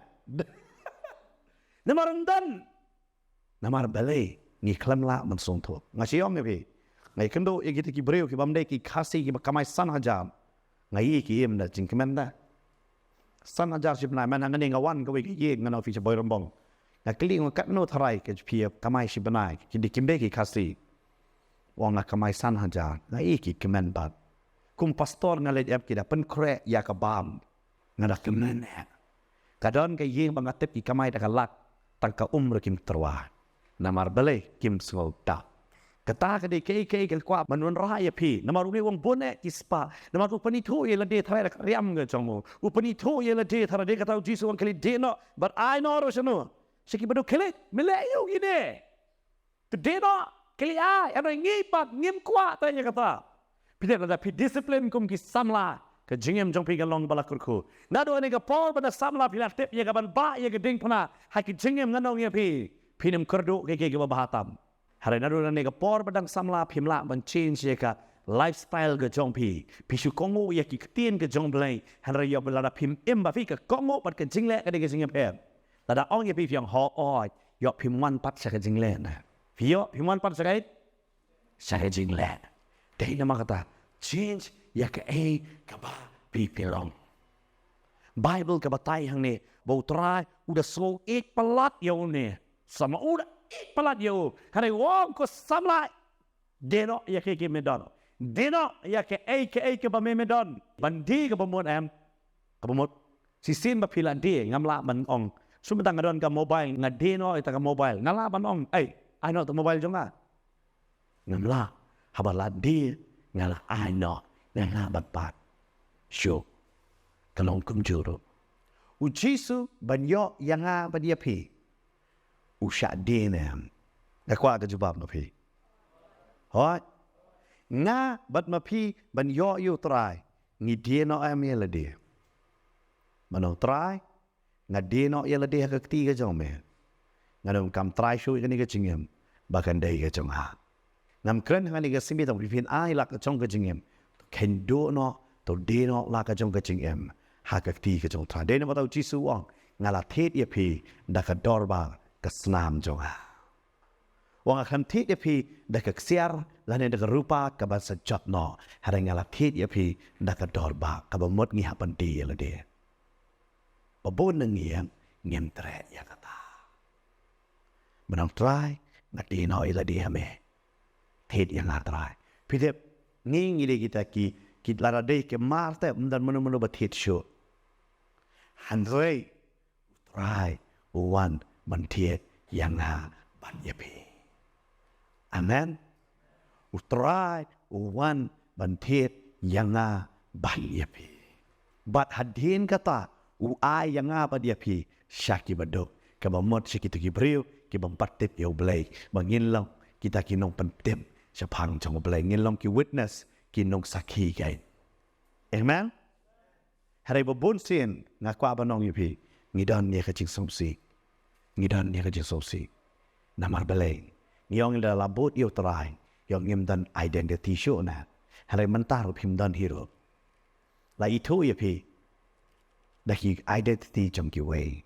Namar ym don. Namar balei? Ngi khlem lah ban sngewthuh. Nga shu ong ïa phi, nga ïakynduh ïa kita ki briew ki bym dei ki Khasi kiba kamai san hajar. Nga ïohi ki im da jingkmen da san hajar shi bnai. Mynta hangne nga wan kawei ka ïing, nga ong ïa phi, sha Bhoirymbong. Nga kylli, nga ong, katno tharai ka jong phi kamai shi bnai? Ki dei, kim dei ki Khasi. U ong, nga kamai san hajar. Nga ïohi ki kmen bad. Kum pastor nga leit ïap, ki da pynkhreh ïa ka bam. Nga da kmen eh. Ka don ka ïing ba nga tip ki kamai da ka lak, tang ka um ruh kim tyrwa. Namar balei? Kim sngewthuh. Kata ka dei kaei kaei ka kwah ban wanrah ïa phi. Namar une u ong bun eh ki spah. Namar u pynithuh ïa lade tharai da ka riam ka jong u. U pynithuh ïa lade tharai, dei kata u Jisu u ong, khie leit die noh bad ai noh ruh shano. Sha kiba duk, khie leit, me leh ïa u kine. To die noh, khie leit ai, hynrei ngi pat ngim kwah te ïa kata. Phi tip, lada phi discipline kum ki samla, ka jingim jong phi kan long ba la kyrkhu. Naduh kane ka por ba dang samla phi la tip ïa kaban bah ïa ka diengphna ha ka jingim, ngan ong ïa phi, phin ym kyrduh kiei kiei kiba bha tam. Hynrei naduh kane ka por ba dang samla phim lah ban change ïa ka lifestyle ka jong phi. Phi shu kohnguh ïa ki ktien ka jong U Blei. Hynrei ïoh ba lada phim im, ba phi, ka kohnguh bad ka jingleh ka dei ka jingïapher. Lada ong ïa phi, phi ong, hooid, ïoh phim wan pat sha ka jingleh na. Phi ïoh phim wan pat sha ka, sha ka jingleh. Dei namar kata, change ïa kaei kaba phi phi long. Baibl ka batai hangne ba U Trai u da sngew ïeit palat ïa une samla, u da ïeit palat ïa u. Hynrei u ong, ko samla, die noh ïa kaei kaei me don. Die noh ïa kaei kaei kaba me me don. Ban die kaba mut em, kaba mut. Shisien ba phi la die, ngam lah ban ong, shu mynta nga don ka mobile, nga die noh ïa kata ka mobile. Nga lah ban ong, ei, ai noh kata ka mobile jong nga? Ngam lah. Haba la die, nga la ai noh, nga lah ban bat. Shuh. Ka long kumjuh ruh. U Jisu ban ïoh ïa nga bad ïa phi, u shah die ne em? Nga kwah ka jubab na phi. Hooid. Nga bad ma phi ban ïoh ïa U Trai, ngi die noh em ïa lade? Ban ong, Trai, nga die noh ïa lade ha ka kti ka jong me. Nga donkam trai shuh ïa kane ka jingim ba kan dei ka jong nga. Ngam kren ha kane ka sngi tang ba phin ai la ka jong ka jingim. To kheiñ duh noh, to die noh la ka jong ka jingim ha ka kti ka jong U Trai. Dei namar kata U Jisu u ong, nga la thied ïa phi da ka dorbar ka snam jong nga. U ong, nga khlem thied ïa phi da ka ksiar lane da ka rupa kaban sa jot noh. Hynrei nga la thied ïa phi da ka dorbar kaba mut ngi hap ban die ïa lade. Ba bun na ngi ngim treh ïa kata. Ban ong Trai, nga die noh ïa lade ha me. Thied ïa nga Trai. Phi tip, ngi ngi dei kita ki, ki lada dei ki mar te ym don mano mano ba thied shuh. Hynrei U Trai u wan ban thied ïa nga bad ïa phi. Amen. U Trai u wan ban thied ïa nga bad ïa phi. Bad hadien kata u ai ïa nga bad ïa phi sha kiba duk, kaba mut sha kita ki briew kiba ym pat tip ïa U Blei, ba ngin long kita ki nongpyntip shaphang jong U Blei, ngin long ki witness, ki nongsakhi kein. Amen. Hynrei ba bun sien nga kwah ban ong ïa phi, ngi don ïa ka jingsngewsih. Ngi don ïa ka jingsngewsih. Namar balei? Ngi ong lada la bud ïa U Trai, ngi ong ngim don identity shuh na. Hynrei mynta ruh phim don hi ruh. La ithuh ïa phi da ki identity jong kiwei.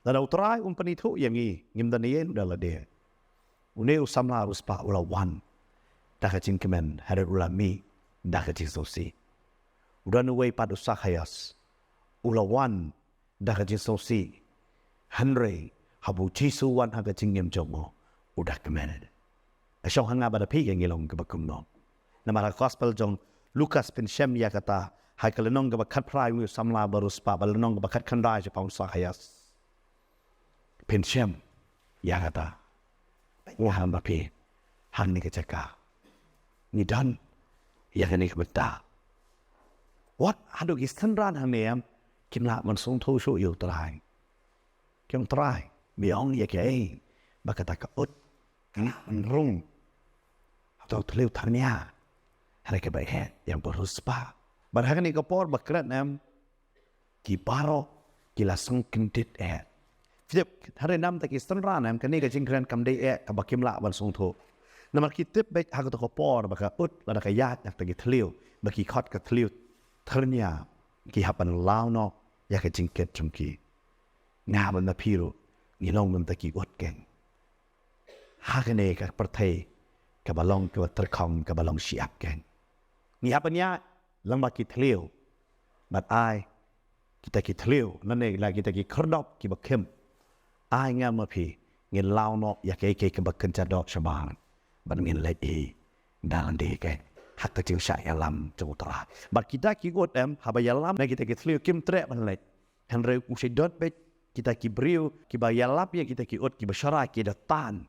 Lada U Trai um pynithuh ïa ngi, ngim don ïa u da lade. Une u samla riewspah u la wan da ka jingkmen, hynrei u la mih da ka jingsngewsih. U don uwei pat u Sakhaios, u la wan da ka jingsngewsih, hynrei haba U Jisu u wan ha ka jingim jong u, u da kmen. Ka shong ha nga bad ha phi ka ngi long kaba kumno. Namar ha ka gospel jong Lukas pynshem ïa kata, ha ka lynnong kaba khatphra, une u samla ba riewspah, bad lynnong kaba khatkhyndai shaphang u Sakhaios. Pynshem ïa kata. Nga bad phi hangne ka jaka ngi don ïa kane ka bynta. Wat haduh ki synran hangne em kim lah ban sngewthuh shuh ïa U Trai. Ki ong Trai, me ong ïa kaei ba kata ka ut ka lah ban rung ha ka thliew thyrnia. Hynrei kaba eh ïa u ba riewspah. Bad ha kane ka por ba kren em ki baroh ki la sngewkyndit eh. Phi tip, hynrei namar ki synran em kane ka jingkren kam dei eh kaba kim lah ban sngewthuh. Namar ki tip beit ha kato ka por ba ka ut lada ka ïaid na kata ki thliew, ba ki khot ka thliew thyrnia, ki hap ban law noh ïa ka jingkit jong ki. Nga bad ma phi ruh ngi long mynta ki ut kein ha kane ka pyrthei kaba long kaba tyrkhong, kaba long shyiap kein. Ngi hap ban ïaid lyngba ki thliew. Bad ai kita ki thliew, lane la kita ki khyrdop kiba khim, ai nga ma phi ngin law noh ïa kaei kaei kaba kynja doh shabar, bad ngin leit hi da lade kein ha ka jingshah ïalam jong U Trai. Bad kita ki ut em haba ïalam na kita ki thliew kim treh ban leit. Hynrei u shait don beit kita ki briew kiba ïalap ïa kita ki ut kiba sharai, ki da tan.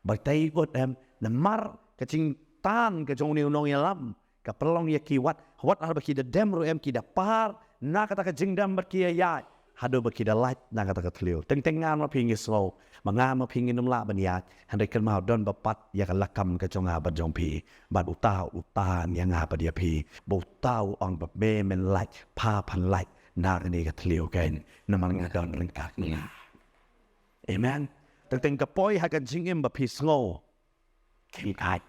Bad kita ki ut em, namar ka jingtan ka jong une u nongïalam ka pynlong ïa ki wat, wat haba ki da dem ruh em ki da par na kata ka jingdem bad ki ïaid haduh ba ki da lait na kata ka thliew. Teng teng nga ma phi ngi sngew ba nga ma phi ngin ym lah ban ïaid, hynrei kynmaw don ba pat ïa ka lakam ka jong nga bad jong phi. Bad uta u tan ïa nga bad ïa phi, ba uta u ong ba me men lait, pha phan lait na kane ka thliew kein, namar nga don ryngkat ma nga. Amen. Teng teng ka poi ha ka jingim ba phi sngew khim khait.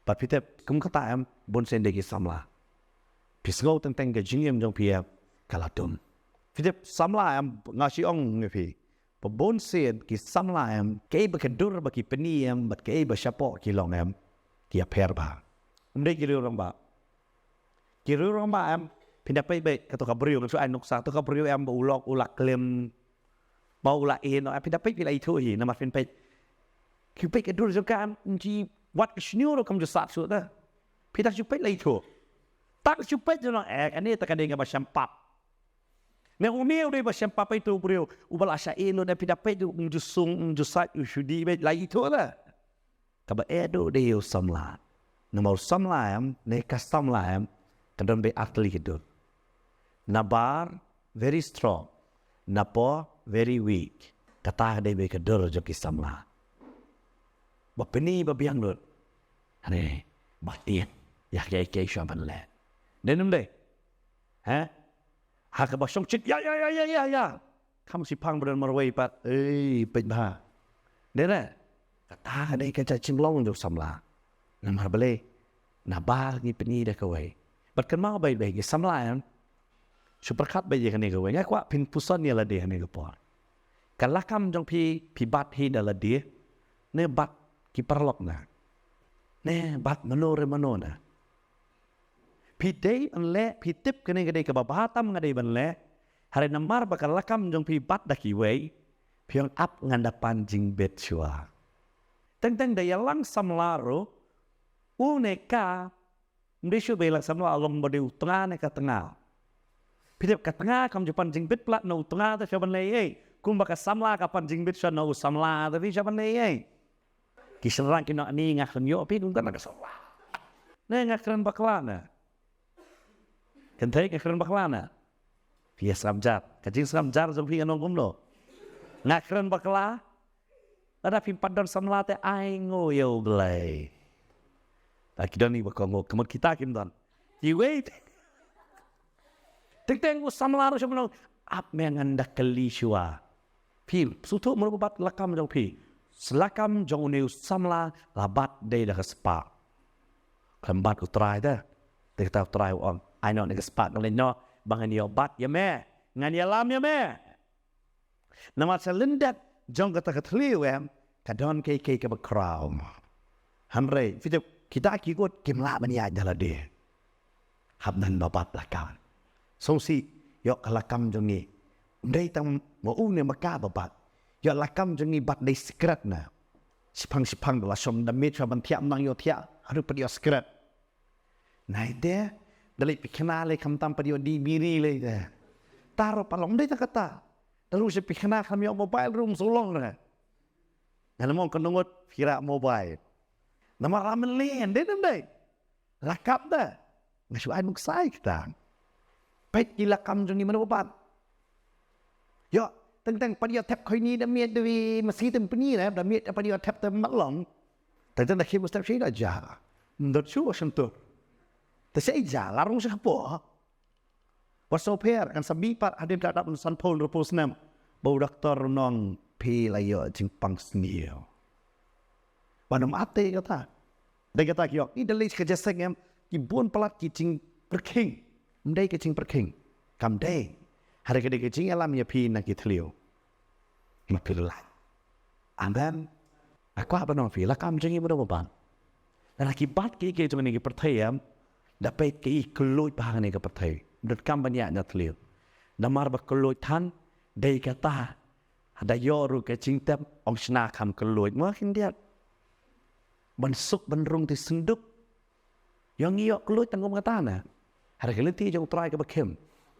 Bad phi tip, kum kata em, bun sien de ki samla, phi sngew teng teng ka jingim jong phi em ka la dum. Phi tip, samla em, nga shu ong ïa phi, ba bun sien ki samla em, kaei ba ka dur ba ki pyni em bad kaei ba shapoh ki long em, ki ïapher bha. Ym dei ki riew rangbah. Ki riew rangbah em, phin da peit beit kato ka briew, nga shu ai nuksa, kato ka briew em ba u lok u la klim, ba u la ïeh noh em, phin da peit, phi la ithuh hi, namar phin peit. Ki peit ka dur jong ka em, ym ji wat ka shñiuh ruh kam ju sat shuh te. Phi da shu peit la ithuh. Tang shu peit ju ong, eh, kane te ka dei kaba shem pap. Ne une u dei ba shem pap, ïa uto u briew uba la shah ïeh lut, ne phi da peit ruh ym ju sung, ym ju sait, u shu dih beit, la ithuh te. Kaba eh duh dei u samla. Namar u samla em, ne ka samla em, ka don beit ar tylli ka dur. Nabar, very strong. Napoh, very weak. Kata ka dei beit ka dur jong ki samla. Ba pyni ba biang lut. Hynrei ba tieng ïa kaei kaei shuwa ban leh. Dei ne ym dei? He? Ha kaba shongshit ïa ïa ïa ïa ïa ïa. Kham shiphang ba don marwei pat. Ei, peit bha. Dei ne? Kata ka dei ka jinglong jong u samla. Namar balei? Nabar ngi pyni da kawei. Bad kynmaw beit beit, ki samla em, shu pyrkhat beit ïa kane kawei. Nga kwah phin puson ïa lade ha kane ka por. Ka lakam jong phi, phi bat hi da lade, ne bat ki paralok na, ne bat mano re mano na. Phi dei ban leh, phi tip kane ka dei kaba bha tam nga dei ban leh. Hynrei namar ba ka lakam jong phi bat da kiwei, phi ong ap ngan da pan jingbit shuwa. Teng teng da ïalang samla ruh, u ne ka, ym dei shuh ba ïalang samla long ba dei u tnga ne ka tnga. Phi tip ka tnga kam ju pan jingbit palat na u tnga te sha ban lei ei. Kumba ka samla ka pan jingbit sha na u samla te phi sha ban lei ei. Ki shynrang ki ong ani nga khlem ïoh phi kum kane ka samla. Ne nga kren bakla ne. Kynthei nga kren bakla ne. Phi ïa sngap jar. Ka jingsngap jar jong phi ka long kumno. Nga kren bakla. Lada phim pat don samla te ai nguh ïa U Blei. Ta ki don ni ba kohnguh ka mut kita kim don. Kiwei. Teng teng u samla ruh sha ban ong ap me ngan da kylli shuwa. Phi sngewthuh mano ba bat la kam jong phi. Sa la kam jong une u samla la bat dei da ka spah. Khlem bat U Trai te. Te kata U Trai u ong ai noh ne ka spah kane noh ba ngan ïoh bat ïa me. Ngan ïalam ïa me. Namar sha lyndet jong kata ka thliew em ka don kiei kiei kiba khraw. Hynrei phi tip kita ki kut kim lah ban ïaid da lade. Hap don ba bat la kam. Sngewsih ïoh ka la kam jong ngi. Ym dei tang ma u ne ma ka ba bat. Ïoh la kam jong ngi bat dei sikret na. Shiphang shiphang da la shong da miet sha ban thiah ym nang ïoh thiah haduh pat ïoh sikret. Nai te da leit pyrkhat lei khamtam pat ïoh dih biri lei te. Taro pat long dei ta kata. Da ruh sha pyrkhat khlem ïoh mobile ruh ym shu long re. Ngan ym ong ka nongot phi rah mobile. Namar la myn lei dei nam dei. La kap da. Nga shu ai nuksa ïa kita. Peit ki la kam jong ngi mano ba bat. Ïoh, teng teng pat ïoh thep khoini da miet da wi masi tem pynï re da miet pat ïoh thep te mat long. Teng teng da khie ba step shi da ja. Ndot shu ba shyntur. Te shi ja la rung sha hapoh. Wat sngewpher kan sa mih pat hadien ka dap san phew hynriew phew snem. Ba u doktor u ong phi la ïoh jingpang sniew. Ba nam ate kata. Dei kata ki ong i da lei ka jaseng em ki bun palat ki jingpyrkhing. Ym dei ka jingpyrkhing. Kam dei. Hynrei ka dei ka jingïalam ïa phi na ki thliew. Ma phi la. Amen. Nga kwah ban ong phi la kam jong ngi mano ba bat. Lada ki bat kiei kiei jong ngi ki pyrthei em. Da peit kiei kylluid ba hangne ka pyrthei. Donkam ban ïaid na thliew. Namar ba kylluid than dei kata. Da ïoh ruh ka jingtep ong shna kham kylluid ma khyndiat. Ban suk ban rung ti synduk. Ïoh ngi ïoh kylluid tang kum kata na. Hynrei ka lynti jong U Trai kaba khim.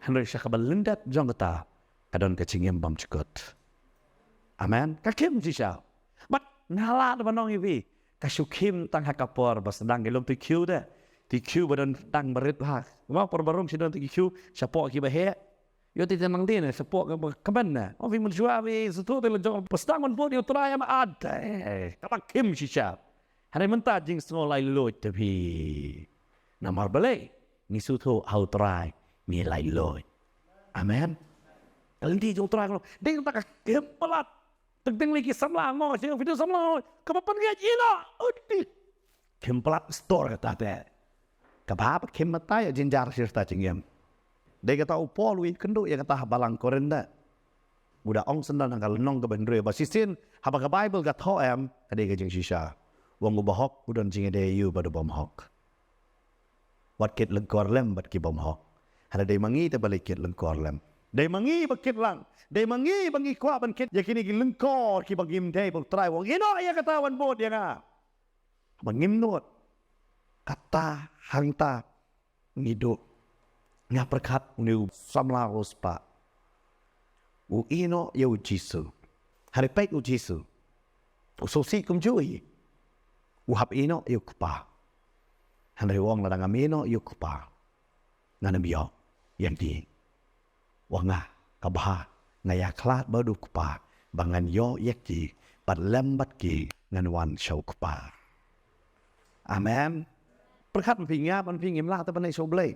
Hynrei sha kaba lyndet jong kata ka don ka jingim bymjukut. Amen. Ka khim shisha. Bad nga lah da ban ong ïa phi ka shu khim tang ha ka por ba sdang ki long ti khiew de. Ti khiew ba don tang ba rit bha. Ba por ba rung shi don ti khiew shapoh kiba heh. Ïoh ti te nang dien shapoh ka ka ben na. Ong phi mynshuwa phi sngewthuh te la jong ba sdang ban bud ïa U Trai em ade. Ka la khim shisha. Hynrei mynta jingsngew laitluid te phi. Namar balei ngi sngewthuh ha U Trai ngi laitluid. Amen. Ka lynti jong U Trai ka long dei kata ka khim palat. Teng teng lei ki samla ngo shi phi tu samla ngo kaba pynngeit ïa la. Uti. Khim palat stor kata te. Kaba hap khim mynta ïa jynjar shi rta jingim. Dei kata u Paul u ïakynduh ïa kata ha balang Korinth. U da ong sendal ha ka lynnong kaba hynriew ba shisien haba ka Baibl ka thoh em ka dei ka jingshisha. U ong u bahok u don jingïadei ïa u bad u bymhok. Wat kit lyngkor lem bad ki bymhok. Hynrei dei ma ngi te balei kit lyngkor lem. Dei ma ngi ba kit lang. Dei ma ngi ba ngi kwah ban kit ïa kine ki lyngkor kiba ngim dei ba U Trai u ong ïehnoh ïa kata wan bud ïa nga. Ba ngim nud. Kata hangta ngi duh. Nga pyrkhat une u samla u spah. U ïehnoh ïa U Jisu. Hynrei peit U Jisu. U sngewsih kumjuh hi. U hap ïehnoh ïa U Kpa. Hynrei u ong lada ngam ïehnoh ïa U Kpa. Ngan ym ïoh ïa ki. Wa nga ka bha nga ïakhlad bad U Kpa ba ngan ïoh ïa ki bad lem bad ki ngan wan sha U Kpa. Amen. Pyrkhat ma phi nga bad phi ngim lah te ban leit sha U Blei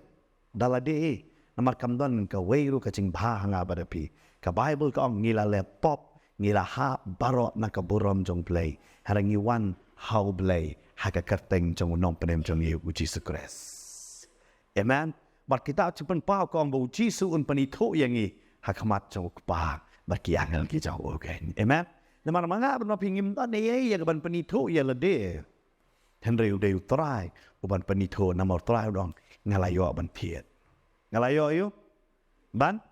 da lade namar kam don kawei ruh ka jingbha ha nga bad phi. Ka Baibl ka ong ngi la leh pop ngi la hap baroh na ka burom jong U Blei. Hynrei ngi wan ha U Blei ha ka kyrteng jong U Nongpynim jong ngi U Jisu Khrist. Amen. Bad kita u jingpynpaw ka ong ba U Jisu un pynithuh ïa ngi ha khmat jong U Kpa bad ki angel ki jong U kein. Amen. Namar ma nga bad ma phi ngim don ei ei ïa ka ban pynithuh ïa lade. Hynrei u dei U Trai u ban pynithuh namar U Trai u ong nga la ïoh ban thied. Nga la ïoh ïa u ban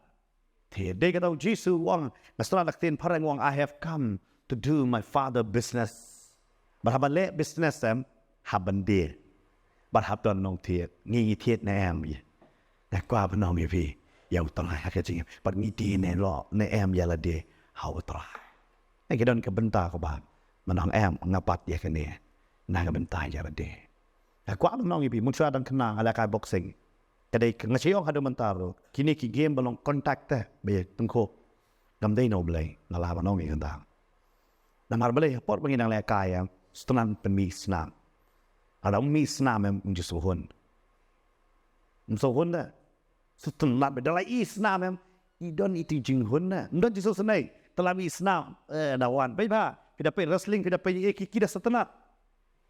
thied. Dei kata U Jisu u ong nga sngewthuh da ka ktien phareng u ong I have come to do my father business. Bad haba leh business em, hap ban die. Bad hap don nongthied, ngi ngi thied ne em ïa. Nga kwah ban ong ïa phi, ïa u trai ha ka jingim. Bad ngi die ne lo, ne em ïa lade, ha u trai. Ngi don ka bynta kaba, ban ong em, nga bat ïa kane. Na ka bynta ïa lade. Nga kwah ban ong ïa phi, mynshuwa dang khynnah nga leh kai boxing. Ka dei nga shu ong haduh mynta ruh. Kine ki game ba long contact te, ba ïa tyngkhuh. Ngam dei na U Blei, nga lah ban ong ïa kata. Namar balei ha por ba ngi dang leh kai em, shu tynnad pynmih snam. Lada ym mih snam em, ym ju sngewhun. Ym sngewhun da. Shu tynnad ba da la i snam em, i don i tu jinghun na. Ym don ju sngewsynei, te la mih snam. Eh, da wan. Peit bha, phi da peit wrestling, phi da peit ïa ki, ki da shu tynnad.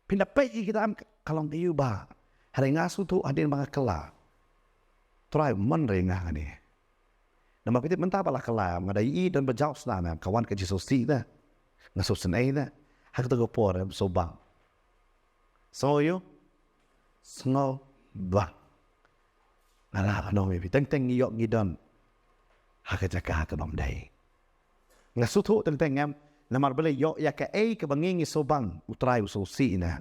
Phi da peit ïa kita em ka long aïu ba. Hynrei nga sngewthuh hadien ba nga kylla. Trai man re nga kane. Namar phi tip mynta ba la kylla em, nga da i don ba jaw snam em, ka wan ka jingsngewsih da. Nga sngewsynei da. Ha kato ka por em, sngewbang. Sngew ïoh? Sngewbang. Nga lah ban ong ïa phi, teng teng ngi ïoh ngi don ha ka jaka ka bym dei. Nga sngewthuh teng teng em, namar balei ïoh ïa kaei kaba ngi ngi sngewbang, U Trai u sngewsih na.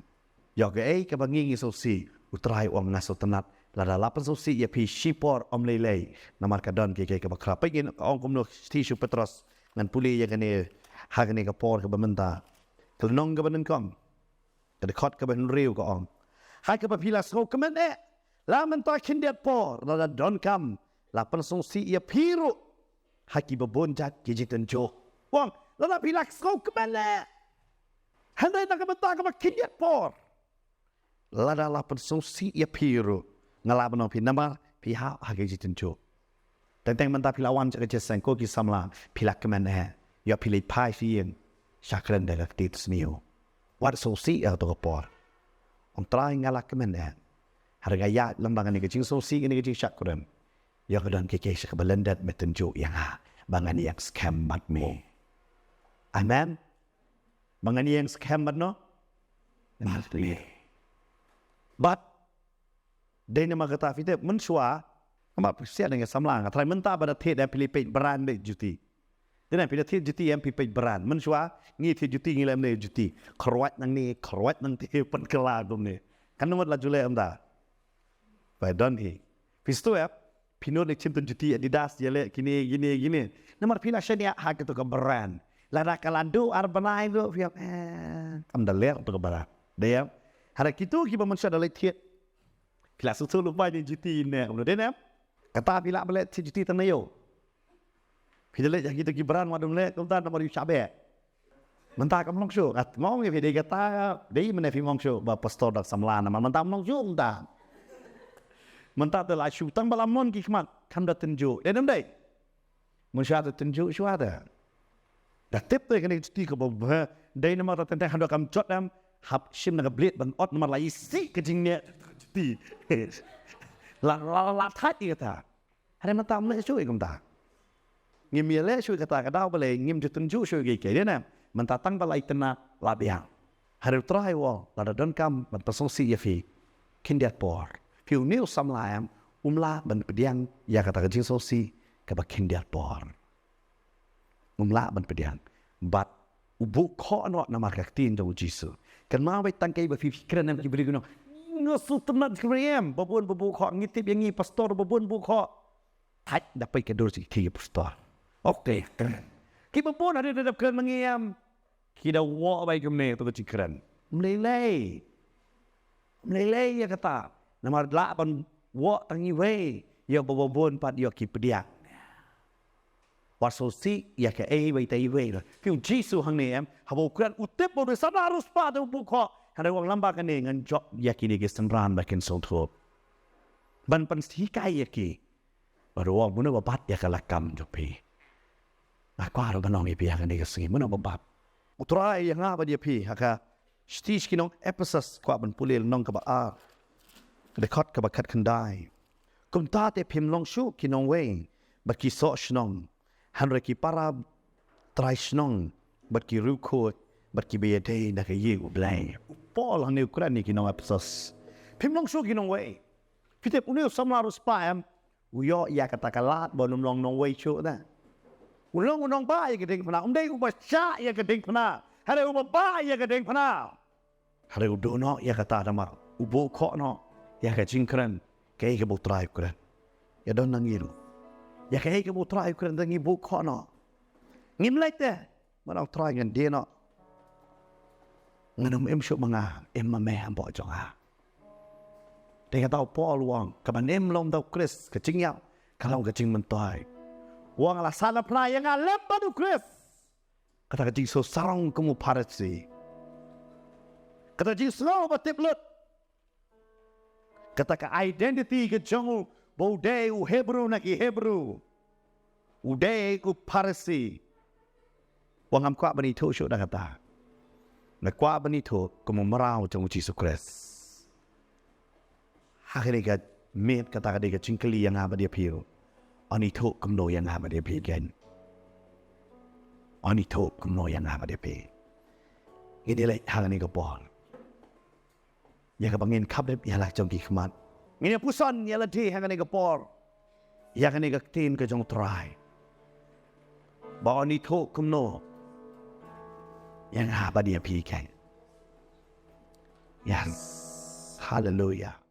Ïoh kaei kaba ngi ngi sngewsih, U Trai u ong nga sngewtynnad, lada la pynsngewsih ïa phi shipor ym lei lei, namar ka don kaei kaei kaba khraw. Peit ngin ong kumno shithi sha u Petros, ngan pule ïa kane, ha kane ka por kaba mynta. Ka lynnong kaba nyngkong. Ka dkhot kaba hynriew ka ong. Ha kaba phi la sngewkmen eh. La mynta khyndiat por, lada donkam, la pynsngewsih ïa phi ruh. Ha kiba bun jait ki jingtynjuh. U ong, lada phi la sngewkmen eh. Hynrei na ka bynta kaba khyndiat por. Lada la pynsngewsih ïa phi ruh. Nga lah ban ong phi namar, phi hap ha ki jingtynjuh. Teng teng mynta phi la wan sha ka jingïaseng ko ki samla, phi la kmen eh, ïa phi leit phai sha ïing, sha kren da ka ktien sniew. Wat sngewsih ïa kato ka por. Ong Trai nga la kmen eh. Hynrei nga ïaid lem bad kane ka jingsngewsih, kane ka jingshah kurim. Ïa ka don kiei kiei sha kaba lyndet me tynjuh ïa nga. Ba ngan ïeng skhem bad me. Amen. Ba ngan ïeng skhem bad no. Bad me. Bad Dei namar kata phi tip mynshuwa. Namar phi sngewthuh nga samla nga trai mynta ba da thied em phi leit peit brand de juti. Dei na phi da thied juti em phi peit brand. Mynshuwa ngi thied juti ngi lem ne juti. Kyrwat nang ne, kyrwat nang te pynkylla kumne. Kan namar la ju leh em da. Ba don hi. Phi sngewthuh em. Phi nud leit shim tu juti Adidas ïa leh kine kine kine. Namar phi la shaniah ha kito ka brand. Lada ka la duh ar bnai duh phi em. Kam da leh tu ka brand. Dei em. Hynrei kito kiba mynshuwa da leit thied. Phi la sngewthuh lypa ïa juti ne kumno dei ne. Kata phi lah ba leh thied juti tang na ïew. Phi da leh ïa kito ki brand wat ym leh kumta namar ïa u shah beh. Mynta kam long shuh, nga ong ïa phi dei kata, dei mynne phi ong shuh ba pastor da samla namar mynta kam long shuh mynta. Mynta te la shu tang ba la mon ki khmat kam da tynjuh. Dei ne ym dei. Mynshuwa te tynjuh shuwa te. Da tip te kane ka juti kaba bha. Dei namar te teng teng haba kam jot em. Hap shim na ka blade ban ot namar la isih ka jingneh juti. La la la thait ïa kata. Hynrei mynta ym leh shuh ïa kumta. Ngim ïaleh shuh ïa kata ka daw balei ngim ju tynjuh shuh ïa kiei kiei dei ne. Mynta tang ba la itynnad la biang. Hynrei U Trai u ong lada donkam ban pynsngewsih ïa phi. Khyndiat por. Phi une u samla em um lah ban pdiang ïa kata ka jingsngewsih kaba khyndiat por. Um lah ban pdiang. Bad u buh khoh noh namar ka ktien jong u Jisu. Kynmaw beit tang kaei ba phi kren em ki briew ki ong. Nga sngewtynnad ki briew em ba bun ba buh khoh ngi tip ïa ngi pastor ba bun buh khoh. Thait da peit ka dur sha ki pastor. Okay. Kiba bun haduh da dep kren ma ngi em. Ki da wok bai kumne to ka jingkren. Ym lei lei. Ym lei lei ïa kata. Namar lah ban wok tang iwei. Ïa ba ba bun pat ïa ki pdiang. Wat sngewsih ïa kaei bai ta iwei la. Phi u Jisu hangne em. Haba u kren u tip ba u dei samla riewspah te u buh khoh. Hynrei u ong lem bad kane ngan jop ïa kine ki synran ba kin sngewthuh. Ban pynhikai ïa ki. Bad u ong mano ba bat ïa ka lakam jong phi. Nga kwah ruh ban ong ïa phi ha kane ka sngi mano ba bat. U Trai ïa nga bad ïa phi ha ka shithi sha ki nong Ephesus kwah ban pule lynnong kaba ar. Ka dkhot kaba khatkhyndai. Kumta te phim long shuh ki nongwei bad ki soh shnong. Hynrei ki para trai shnong bad ki riewkhuid bad kiba ïadei na ka ïing U Blei. U Paul hangne u kren ïa ki nong Ephesus. Phim long shuh ki nongwei. Phi tip une u samla riewspah em. U ïoh ïa kata ka lad ba un ym long nongwei shuh da. U long u nongbah ïa ka diengphna. Um dei uba shah ïa ka diengphna. Hynrei uba bah ïa ka diengphna. Hynrei u duh noh ïa kata namar u buh khoh noh ïa ka jingkren kaei kaba u Trai u kren. Ïa don na ngi ruh, ïa kaei kaba u Trai u kren, te ngi buh khoh noh. Ngim leit te, mano u Trai, ngan die noh. Ngan ym im shuh ma nga, im ma me hapoh jong nga. Te kata u Paul u ong, kaban im lem da u Khrist, ka jingïap ka long ka jingmyntoi. U ong, la sah na phna ïa nga lem bad u Khrist. Kata ka jingsngewsarong kum u Pharisi, kata ka jingsngew ba tip lut, kata ka identity ka jong u, ba u dei u Hebru na ki Hebru, u dei u Pharisi. U ong, ngam kwah ban ithuh shuh da kata. Nga kwah ban ithuh kum u mraw jong u Jisu Khrist. Ha kane ka miet, kata ka dei ka jingkylli ïa nga bad ïa phi ruh. Yn ithuh kumno ïa nga bad ïa phi, keiñ? Yn ithuh kumno ïa nga bad ïa phi? Ngin ïaleit ha kane ka por ïa kaba ngin khapdep ïa la jong ki khmat. Ngin ïa puson ïa lade ha kane ka por ïa kane ka ktien ka jong u Trai, ba yn ithuh kumno ïa nga bad ïa phi, keiñ? Yes. Haleluia.